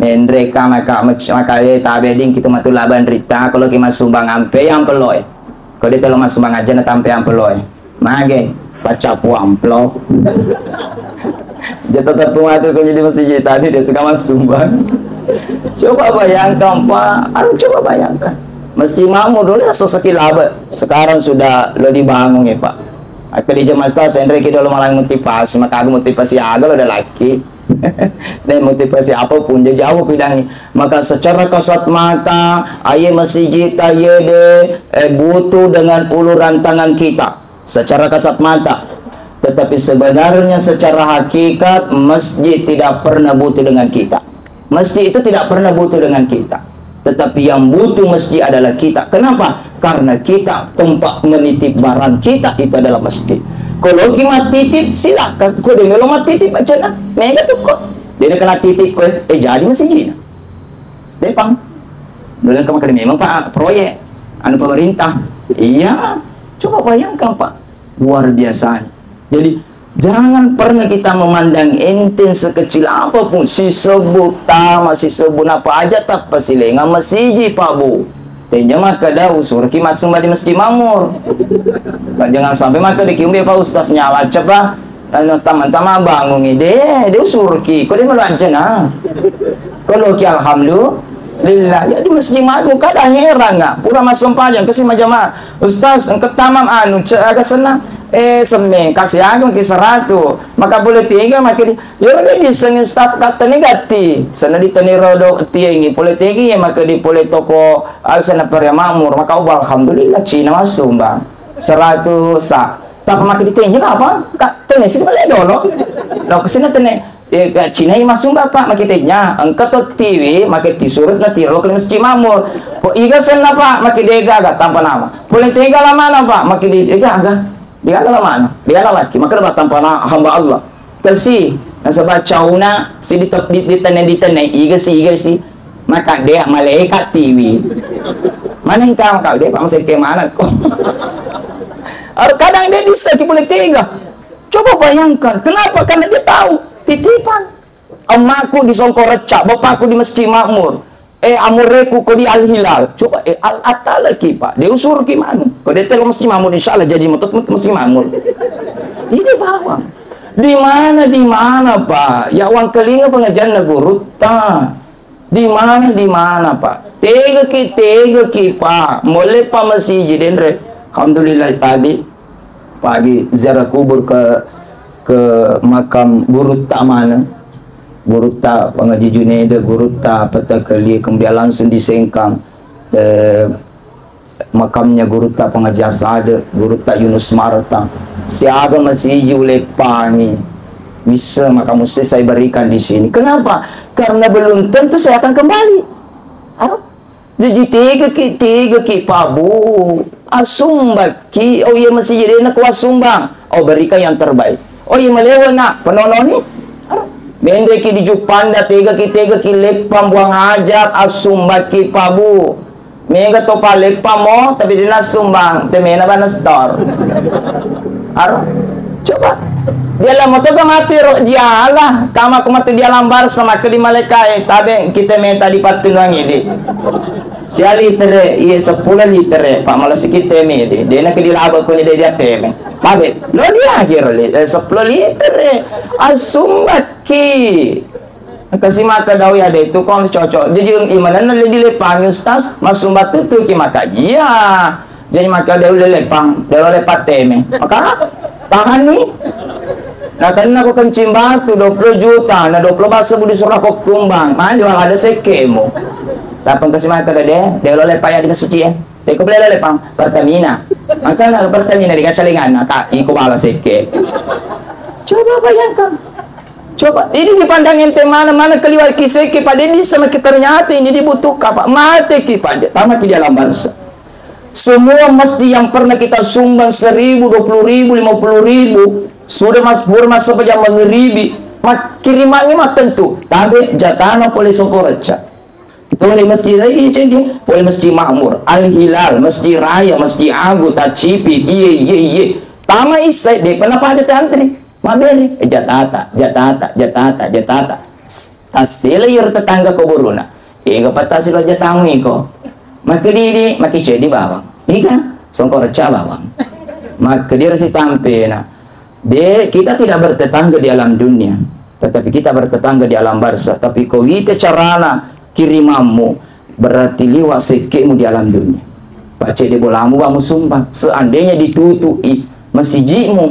Menre ka maka mac-, maka tabe ding kita matu laban rita kalau ki masumbang ampe yang peloi. Kau dia telo masumbang aja na tampe yang peloi. Mage, baca puamplo. Jata tepung atu ko jadi masjid tadi dia tukang sumbang. Coba bayangkan, Pak. Aduh, coba bayangkan. Masjid Makmur dulu ya sosok kilaba. Sekarang sudah lo dibangun ya, Pak. Aku di jemaah stas, Henry kita lo malang motivasi, maka aku motivasi aga lo ada laki. Dan motivasi apapun dia jauh bidangnya. Maka secara kasat mata, aye masjid ta ye de, eh, butuh dengan uluran tangan kita. Secara kasat mata. Tetapi sebenarnya secara hakikat, masjid tidak pernah butuh dengan kita. Masjid itu tidak pernah butuh dengan kita. Tetapi yang butuh masjid adalah kita. Kenapa? Karena kita tempat menitip barang kita itu adalah masjid. Kalau ki mattitip, silakan. Ko de melo mattitip, acana. Mega tu ko. Dia kena titip ko, eh, jadi masjid. Depang. Dulu kan makan memang, Pak, proyek anu pemerintah. Iya, coba bayangkan, Pak. Luar biasa. Jadi, jangan pernah kita memandang enteng sekecil apapun. Sisebbu tama, sisebbu napa aja tappa silenga masiji, Pak Bu. Tenja makkeda usurki massumba di Masjid Makmur. Pak, jangan sampai makkeda ki umbe, Pak Ustaz, nyawa cepa. Anu, tama-tama bangungi, de, de usurki, ko de maluancana. Ko loki, alhamdulillah. Ya, di Masjid Makmur, kada heran, nggak? Pura massempajang, kasi majamaah. Ustaz, engka tamam anu, ce-, aga senna? Eh, semme, kasi agung ki seratu. Maka boleh tiga, maka di, yoro de disengi Ustaz, katta ni gatti. Senna ditani rodo tiengi, pole tiga, ya, maka di pole toko, al senna peria makmur. Maka, oh, alhamdulillah, Cina massumbang. Seratu sa. Tappa makkeda tenja kapang, ka, tenesi sebelah dolo. Lo kesini tene, eh, ka, Cina i massumbang, Pak, makkeda tenja. Engka to tiwi, makkeda tisurut na tiro ke Masjid Makmur. Po iga senna, Pak, makkeda dega, aga, tanpa nama. Pole tega lamana, Pak, makkeda dega, aga. Dega, aga lamana. Dega laki, makkeda tanpa nama, hamba Allah. Kasi, nasaba cauna, si di, di, ditene, ditene, iga si, iga si. Maka dia malaikat tiwi. Mana engkau, kau dia, Pak, masih ke mana kau? Ar-, kadang dia bisa ki boleh tega. Coba bayangkan, kenapa? Karena dia tahu titipan. Emakku di Songkorecca, bapakku di Masjid Makmur. Eh, amureku ko di Al Hilal. Coba, eh, Al Atalaki, Pak. Dia usur ki manu. Ko dia telo Masjid Makmur, insya Allah jadi motot, motot Masjid Makmur. Ini bawang. Di mana, di mana, Pak? Ya, uang kelinga pengajian na gurutta. Di mana, di mana, Pak? Tegaki, tegaki, Pak. Molle, Pak, masiji denre. Alhamdulillah, tadi pagi ziarah kubur ke, ke makam gurutta maneng. Gurutta Pangaji Juneda, gurutta Petakeli, kemudian langsung di Sengkang, eh, makamnya gurutta Pangaji Asade, gurutta Yunus Marta. Siaga masiji uleppangi, bisa maka mesti saya berikan di sini. Kenapa? Karena belum tentu saya akan kembali. Aro? Jaji tegaki, tegaki, Pak Bu. Asumbakki, oh iya, masiji dena ku asumbang. Oh, berikan yang terbaik. Oh iya, malewa, Nak, penononi. Aro? Mendeki di Juppanda, tegaki, tegaki, leppang buang hajat, asumbakki, Pak Bu. Mega to palleppang mo, tapi de nassumbang, temena bana setor. Aro, coba. Diala moto ga mati ro, diala. Tama ko mati diala barsa, maka di malaika, eh, tabe kita meta di pattunuang ini. Sia litere, iye seppulo litere, Pak, malah sikit teme di. Dena ke dilaba ko ni de dia teme. Tabe, lo dia akhir li, eh, seppulo litere. Asumbakki. Kasi maka dau ya de tu kong cocok. Jadi imanenna le dileppangi Ustaz, masumba tutu ki maka iya. Jadi maka dau le lepang, dau le pateme. Maka tahan ni. Na tenna ko kencing batu dua puluh juta, na dua puluh basa budi surah ko kumbang. Mana di wala ada sekemu. Tapang kasi maka dau de, dau le paya di kasiki, eh. Teko bela lepang Pertamina. Maka na Pertamina di kasalingan, ka iko bala sekke. Coba bayangkan. Coba, ini dipandang enteng mana, mana keliwat ki sekke, Pak, de bisa maki ternyata ini dibutuhkan, Pak. Mate ki, Pak, de, tama ki di alam barsa. Semua masjid yang pernah kita sumbang seribu, dua puluh ribu, lima puluh ribu, sudah mas, pura masa pejam mengeribi, mak, kirimannya mak tentu. Tabe jatana pole Songkorecca. Pole Masjid, iya, iya, iya. Pole Masjid Makmur, Al Hilal, Masjid Raya, Masjid Agung, Tacipi, iye, iye, iye. Tama isai, de pernah pada tantri. Mabere, eh, jatata, jatata, jatata, jatata. S-, tassele iyaro tetangga ko buruna. Ega patasi lo jatamu iko. Makkedidi, makkedidi bawang. Ika, Songkorecca bawang. Makkedira sitampena. De, kita tidak bertetangga di alam dunia, tetapi kita bertetangga di alam barzah. Tapi ko ita carana kirimammu, berarti liwa sekkemu di alam dunia. Pacede bolamu ba musumbang. Seandainya ditutu'i masiji'mu,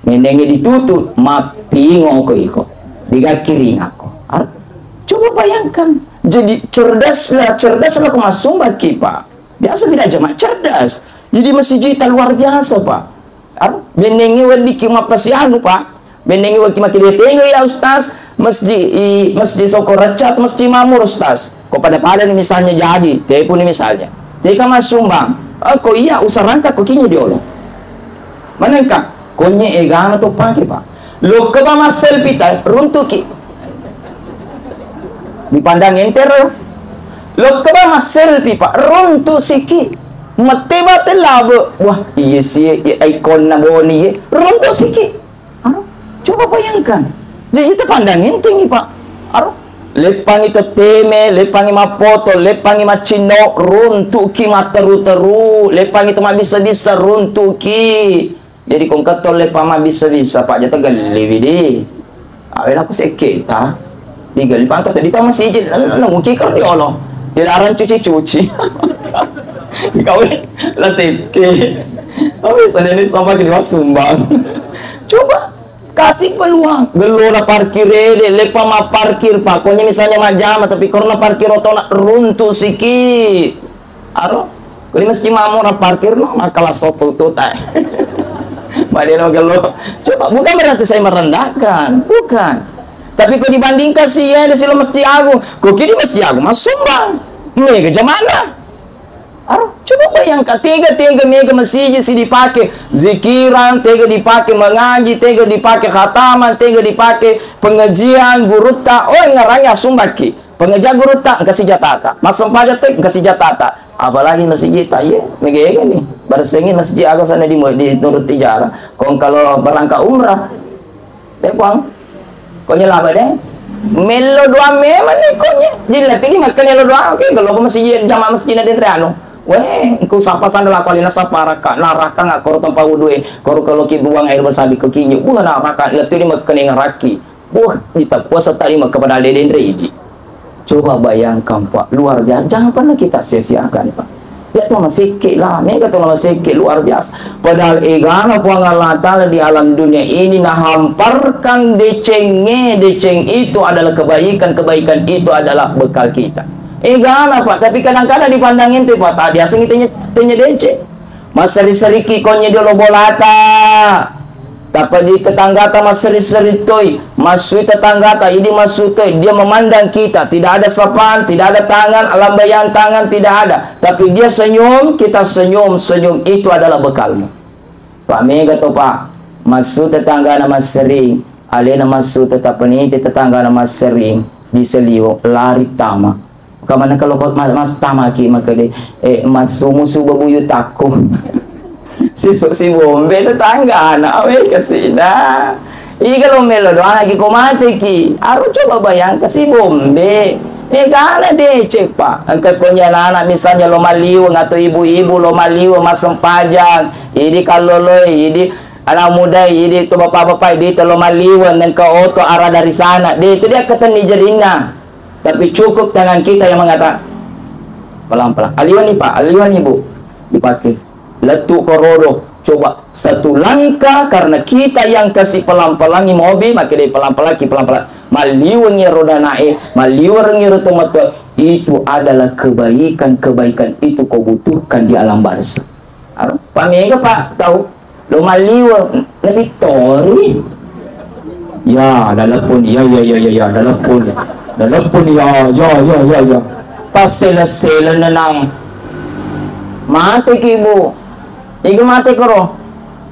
mendengi ditutu, mappingoko iko. Diga kiringako. Ar-, coba bayangkan. Jadi cerdaslah, cerdaslah ko masumbang ki, Pak. Biasa beda jamaah cerdas. Jadi masijita luar biasa, Pak. Aro, bennengnge weddikki mappasianu, Pak. Bennengnge weddikki makkeda, "Tega ya, Ustaz? Masjid, i, Masjid Soko Recca atau Masjid Makmur, Ustaz?" Ko pada-pada ni misalnya jadi, tepuni misalnya. Tega massumbang. Oh, ko iya, usarangka ko kinya diolo. Manengka, konye egana to pake, Pak. Lokka ba masselfie ta, runtuki. Dipandang entero. Lokka ba masselfie, Pak, runtu siki. Mette bate labe. Wah, iya sie, iya ikonna Boni ye. Runtu siki. Aro, coba bayangkan. Jadi kita pandang enteng, Pak. Aro, leppangi to teme, leppangi mappoto, leppangi maccinno, runtuki matteru-teru, leppangi to mabbissa-bissa, runtuki. Jadi kongka to leppa mabbissa-bissa, Pak, jata gelliwi di. Awe, laku sekke ta. Digelli pangka to di tama siji, na, na, na, muki karo diolo. Dilarang cuci-cuci. Kau la sekke. Tapi sadeni sampai ke sumbang. Coba kasih peluang. Gello na parkir ede, leppa ma parkir, Pak. Pokoknya misalnya majama, tapi karena parkir otona runtu siki. Aro, kuli mesti mamura parkir no, makala soto tuta. Madeno gello. Coba, bukan berarti saya merendahkan, bukan. Tapi kau dibandingkan si ya di silo Masjid Agung, kau kiri Masjid Agung masumbang. Mega jamana. Aro, coba bayangkan, tega-tega mega masiji si dipakai zikiran, tega dipakai mengaji, tega dipakai khataman, tega dipakai pengajian gurutta. Oh, ngaranya sumbaki. Pengajian gurutta engka sijatata, massempajang te engka sijatata, apalagi masjid ta, iye, mega-ega ni. Baressengi masjid aga sana di, di nurut ijarah. Kong kalau berangkat umrah, eh, Puang, konye laba deh. Melo doa memang ni konye. Jadi lagi ni makan lo doa, oke, kalau ke masjid, jamaah masjid na denre anu. Weh, engku sapa sandal aku alina sapa raka, naraka nggak koro tempat wudhu, eh. Koro kalau ki buang air bersih di kekinyu, bukan naraka, lagi ni makan yang raki. Wah, ita puasa tadi maka padahal dede nre idi. Coba bayangkan, Pak, luar biasa. Jangan pernah kita sia-siakan, Pak. Ya, to masekke lah, mega to masekke, luar biasa. Padahal egana Puang Allah Ta'ala di alam dunia ini nahamparkan decengnge, deceng itu adalah kebaikan, kebaikan itu adalah bekal kita. Egana, Pak, tapi kadang-kadang dipandang ente, Pak, tak biasa tanya, tanya deceng. Masseri-seriki konye diolo bolata. Tappa di tetanggata masseri-seri toi, massui tetanggata, idi massu toi, dia memandang kita, tidak ada sapaan, tidak ada tangan, lambaian tangan, tidak ada. Tapi dia senyum, kita senyum, senyum itu adalah bekalmu. Pak, mega to, Pak, massu tetanggana massering, alena massu tetap peniti tetanggana massering, di Seliwo, lari tama. Kamana kalau kau ma-, mastamaki makkedai, eh, massumu suba buyu takku. Sisuk si bombe tetanggana, awe kasina. Iga lo melo doang lagi ko mateki. Aro coba bayangkan si bombe. Eh, gana deh, cepa. Engka konya anak misalnya lo maliweng atau ibu-ibu lo maliweng massempajang. Idi kalloloi, idi anak muda, idi tu bapak-bapak, idi telo maliweng, nengka oto arah dari sana. Deh, itu dia ketenni jerinna. Tapi cukup tangan kita yang mengatakan, "Pelan-pelan. Aliwani, Pak, aliwani, Bu." Dipakai. Lettu korodo. Coba satu langkah karena kita yang kasih pelan-pelangi mobil, maka dia pelan-pelan, ki pelan-pelan. Maliwengi roda naik, maliwengi roda motor. Itu adalah kebaikan, kebaikan itu kau butuhkan di alam barzah. Aro, pamega, Pak, tau lo malliweng, nabittori. Ya, nalepponi, ya, ya, ya, ya, ya, nalepponi. Nalepponi, ya, ya, ya, ya, ya. Passele-sele nenang. Mateki, Bu. Iga mate koro.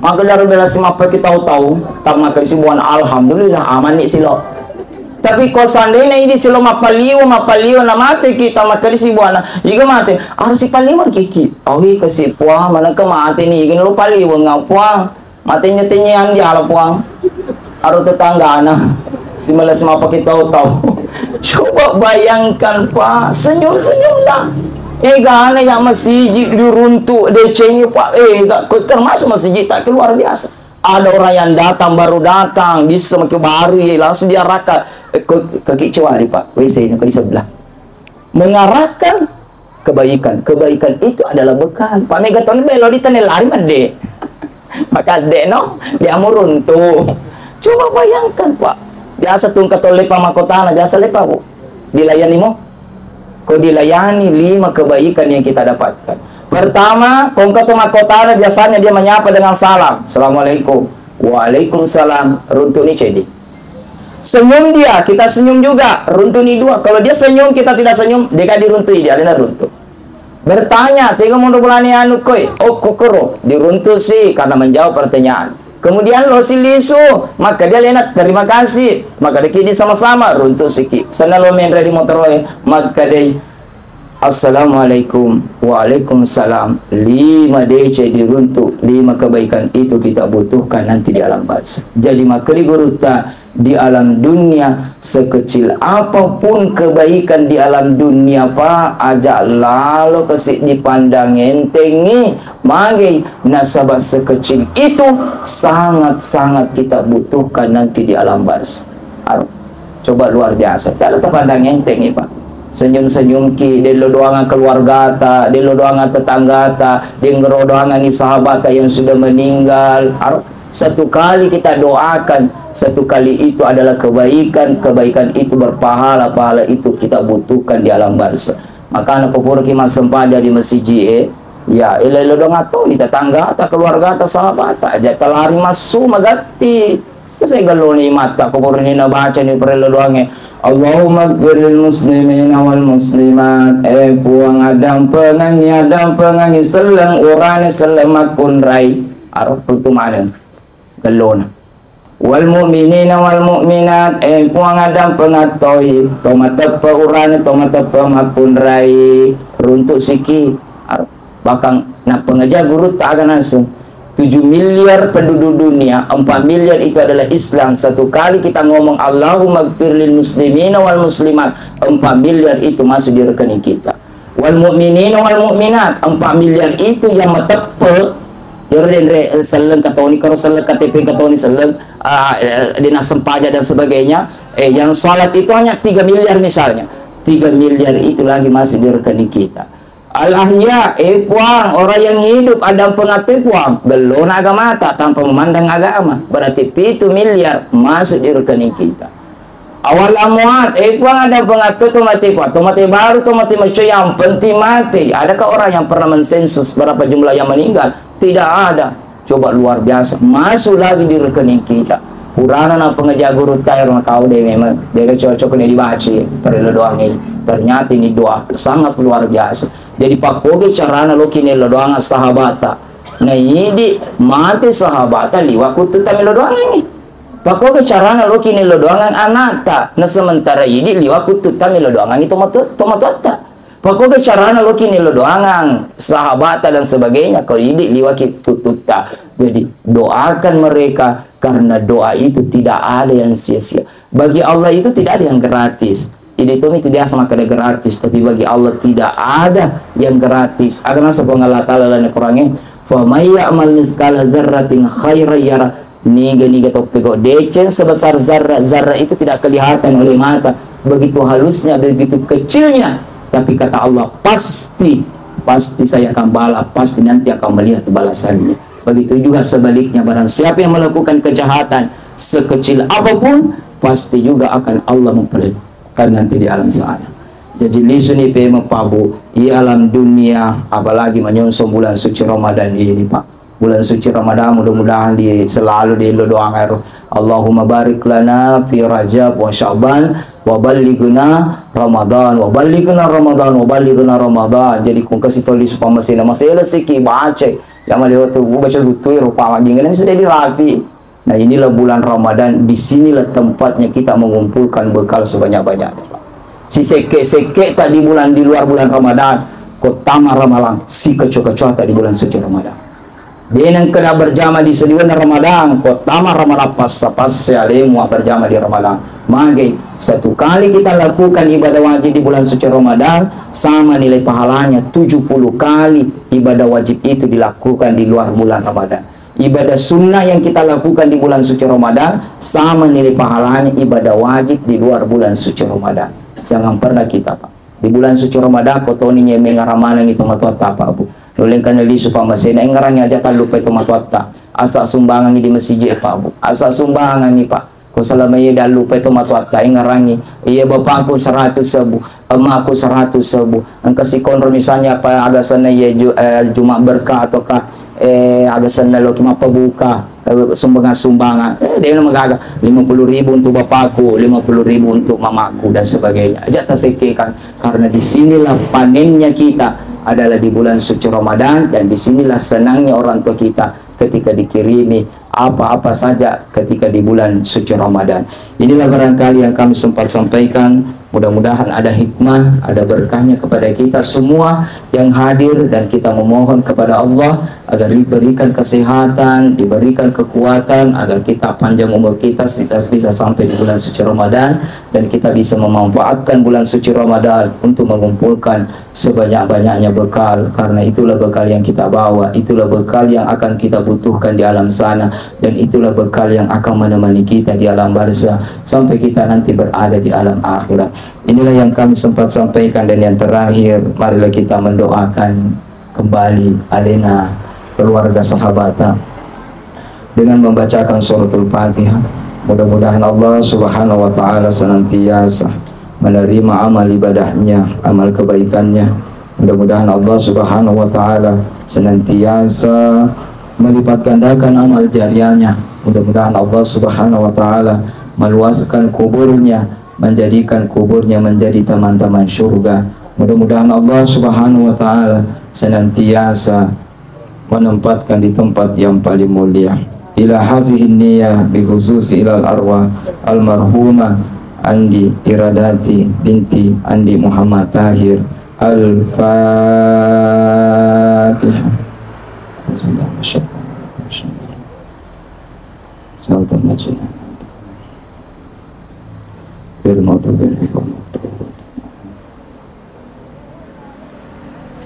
Maka daro bela simappa ki tau-tau, tak maka sibuan, alhamdulillah, amanni silo. Tapi ko seandainya idi silo mappaliweng, mappaliweng na mate ki, tamakkedi sibuana, iga mate, harus sipaliweng kiki. Awi kasi Puang, manengka mate ni, iga lo paliweng nga Puang. Matenya-tenya yang diala Puang. Aro tetanggana. Simala semapa kita tahu. Coba bayangkan, Pak, senyum-senyum dah. Eh, gana yang masiji diruntuk decengnya, Pak. Eh, gak, termasuk masiji tak luar biasa. Ada orang yang datang, baru datang, bisa make baru, ya, langsung diarahkan. Eh, ke, ke Kicau hari, Pak. W C-nya ke di sebelah. Mengarahkan kebaikan. Kebaikan itu adalah bekal. Pak Megaton belo di tane lari made. Maka de no, dia muruntu. Coba bayangkan, Pak. Biasa tungka tolle pamakotana, biasa lepa, Bu. Dilayani mo. Kau dilayani lima kebaikan yang kita dapatkan. Pertama, kongka to makotana biasanya dia menyapa dengan salam. Assalamualaikum. Waalaikumsalam. Runtu ni cedi. Senyum dia, kita senyum juga. Runtu ni dua. Kalau dia senyum, kita tidak senyum, dia kan diruntu dia, alena runtu. Bertanya, tega mondo bolane anu koi? Oh, kokoro. Diruntu si karena menjawab pertanyaan. Kemudian lo si lisu, maka dia lena terima kasih. Maka dia kidi sama-sama, runtu siki. Sana lo menre di motoroe, maka dia Assalamualaikum. Waalaikumsalam. Lima deceng diruntuk, lima kebaikan itu kita butuhkan nanti di alam barzah. Jadi, makkeda gurutta, di alam dunia, sekecil apapun kebaikan di alam dunia, Pak, aja lalo kasi dipandang entengi, magai, nasaba sekecil itu sangat-sangat kita butuhkan nanti di alam barzah. Ar-, coba luar biasa. Tidak ada terpandang enteng, Pak. Senyum-senyumki, delo doangan keluargata, delo doangan tetanggata, dengro doangan sahabata yang sudah meninggal. Ar-, satu kali kita doakan, satu kali itu adalah kebaikan, kebaikan itu berpahala, pahala itu kita butuhkan di alam barzah. Makana ko puraki massempajang di masiji e, ya, elo-elo doang toni tetanggata, keluargata, sahabata, aja talari massu magatti. Terus saya galloni mata, ko purani nabacani parello doangnge. Allahumma gfir lil muslimina wal muslimat. Eh, Puang, addampengangi, addampengangi selleng urane, selleng makkunrai. Aro, itu mana? Gallona. Wal mu'minina wal mu'minat, eh, Puang, addampengattoi to mateppe urane, to mateppe makkunrai, runtuk siki. Ar-, bahkan nappengeja gurutta aga naseng, tujuh miliar penduduk dunia, empat miliar itu adalah Islam. Satu kali kita ngomong, "Allahumma gfir lil muslimina wal muslimat," empat miliar itu masuk di rekening kita. Wal mu'minina wal mu'minat, empat miliar itu yang mateppe, iyaro denre, eh, selleng katoni, karo selleng K T P katoni, selleng, ah, eh, dinas sempaja dan sebagainya. Eh, yang salat itu hanya tiga miliar misalnya. Tiga miliar itu lagi masuk di rekening kita. Al ahya, eh, Puang, orang yang hidup, addampengattoi, Puang, gellona agamata tanpa memandang agama. Berarti pitu miliar masuk di rekening kita. Awal amwat, eh, Puang, addampengattoi to mate, Puang, to mate baru, to mate maco, yang penting mate. Adakah orang yang pernah mensensus berapa jumlah yang meninggal? Tidak ada. Coba, luar biasa. Masuk lagi di rekening kita. Purana nappengeja gurutta ero, kau deh memang. Dia cocok nih dibaca, parello doangnge. Ternyata ini doa sangat luar biasa. Jadi, pakkogi carana loki nello doangang sahabata. Na idi mate sahabata liwa kuttutta melo doangangi. Pakkogi carana loki nello doangang anakta. Na sementara idi liwa kuttutta melo doangangi tomatu-, tomatuatta. Pakkogi carana loki nello doangang sahabata dan sebagainya, ko idi liwa ki kuttutta. Jadi, doakan mereka karena doa itu tidak ada yang sia-sia. Bagi Allah itu tidak ada yang gratis. Idi tomi tu biasa makkeda gratis, tapi bagi Allah tidak ada yang gratis. Aga naseng Puang Allah Ta'ala lalenna Qur'angnge, "Faman ya'mal mitsqala dzarratin khairan yarah." Niga-niga toppego deceng sebesar zarra, zarra itu tidak kelihatan oleh mata. Begitu halusnya, begitu kecilnya. Tapi kata Allah, pasti, pasti saya akan balas, pasti nanti akan melihat balasannya. Begitu juga sebaliknya, barang siapa yang melakukan kejahatan sekecil apapun, pasti juga akan Allah memperlihatkan nanti di alam sana. Jadi, lisuni pemeng, Pak, Bu, di alam dunia, apalagi menyongsong bulan suci Ramadan ini, Pak. Bulan suci Ramadan, mudah-mudahan di, selalu diello doangnge ro. Allahumma barik lana fi Rajab wa Sya'ban wa ballighna Ramadan, wa ballighna Ramadan, wa ballighna Ramadan. Jadi, kung kasi toli supaya masih, masih siki baca. Ya, maliwat tu, baca tutui rupa, mendingan bisa jadi rapi. Nah, inilah bulan Ramadan, di sinilah tempatnya kita mengumpulkan bekal sebanyak-banyaknya, Pak. Sisekke-sekketa di bulan, di luar bulan Ramadan, ko tama Ramalang, sikeco-kecoata di bulan suci Ramadan. Deneng keda berjama di saliwenna Ramadan, ko tama Ramalang, passa-passa alemu berjama di Ramadan. Mage, satu kali kita lakukan ibadah wajib di bulan suci Ramadan, sama nilai pahalanya tujuh puluh kali ibadah wajib itu dilakukan di luar bulan Ramadan. Ibadah sunnah yang kita lakukan di bulan suci Ramadan sama nilai pahalanya ibadah wajib di luar bulan suci Ramadan. Jangan pernah kita, Pak. Di bulan suci Ramadan, ko toni nyemeng aramanengi tomatoatta, Pak, Bu. Nulengkan lisu pamasena, engngerangi aja tallupai tomatoatta. Asa sumbangangi di masiji, Pak, Bu. Asa sumbangangi, Pak. Ko selama iya dallupai tomatoatta, engngerangi. Iya bapakku seratus ribu, emakku seratus ribu. Engka sikonro misalnya apa aga senna iya ju-, eh, Jumat berkah ataukah, eh, aga senna loki mappabuka, eh, sumbangan-sumbangan. Eh, dena magaga. Lima puluh ribu untuk bapakku, lima puluh ribu untuk mamaku dan sebagainya. Aja tasekkekan. Karena di sinilah panennya kita adalah di bulan suci Ramadan dan di sinilah senangnya orang tua kita ketika dikirimi apa-apa saja ketika di bulan suci Ramadan. Inilah barangkali yang kami sempat sampaikan. Mudah-mudahan ada hikmah, ada berkahnya kepada kita semua yang hadir, dan kita memohon kepada Allah agar diberikan kesehatan, diberikan kekuatan, agar kita panjang umur kita, kita bisa sampai di bulan suci Ramadan, dan kita bisa memanfaatkan bulan suci Ramadan untuk mengumpulkan sebanyak-banyaknya bekal, karena itulah bekal yang kita bawa, itulah bekal yang akan kita butuhkan di alam sana, dan itulah bekal yang akan menemani kita di alam barzah sampai kita nanti berada di alam akhirat. Inilah yang kami sempat sampaikan, dan yang terakhir, marilah kita mendoakan kembali alena keluarga sahabata dengan membacakan suratul Fatihah. Mudah-mudahan Allah Subhanahu wa Ta'ala senantiasa menerima amal ibadahnya, amal kebaikannya. Mudah-mudahan Allah Subhanahu wa Ta'ala senantiasa melipat gandakan amal jariahnya. Mudah-mudahan Allah Subhanahu wa Ta'ala meluaskan kuburnya, menjadikan kuburnya menjadi taman-taman surga. Mudah-mudahan Allah Subhanahu wa Ta'ala senantiasa menempatkan di tempat yang paling mulia. Ila hazihi niyah bi khususi ilal arwah almarhumah Andi Iradati binti Andi Muhammad Tahir. Al-Fatihah. Bismillahirrahmanirrahim. Suratul Najiyah. Bil maghdubi alaihim waladdallin.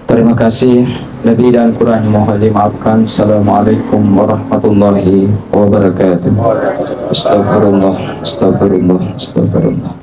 Terima kasih. Lebih dan kurangnya mohon dimaafkan. Assalamualaikum warahmatullahi wabarakatuh. Astagfirullah, astagfirullah, astagfirullah.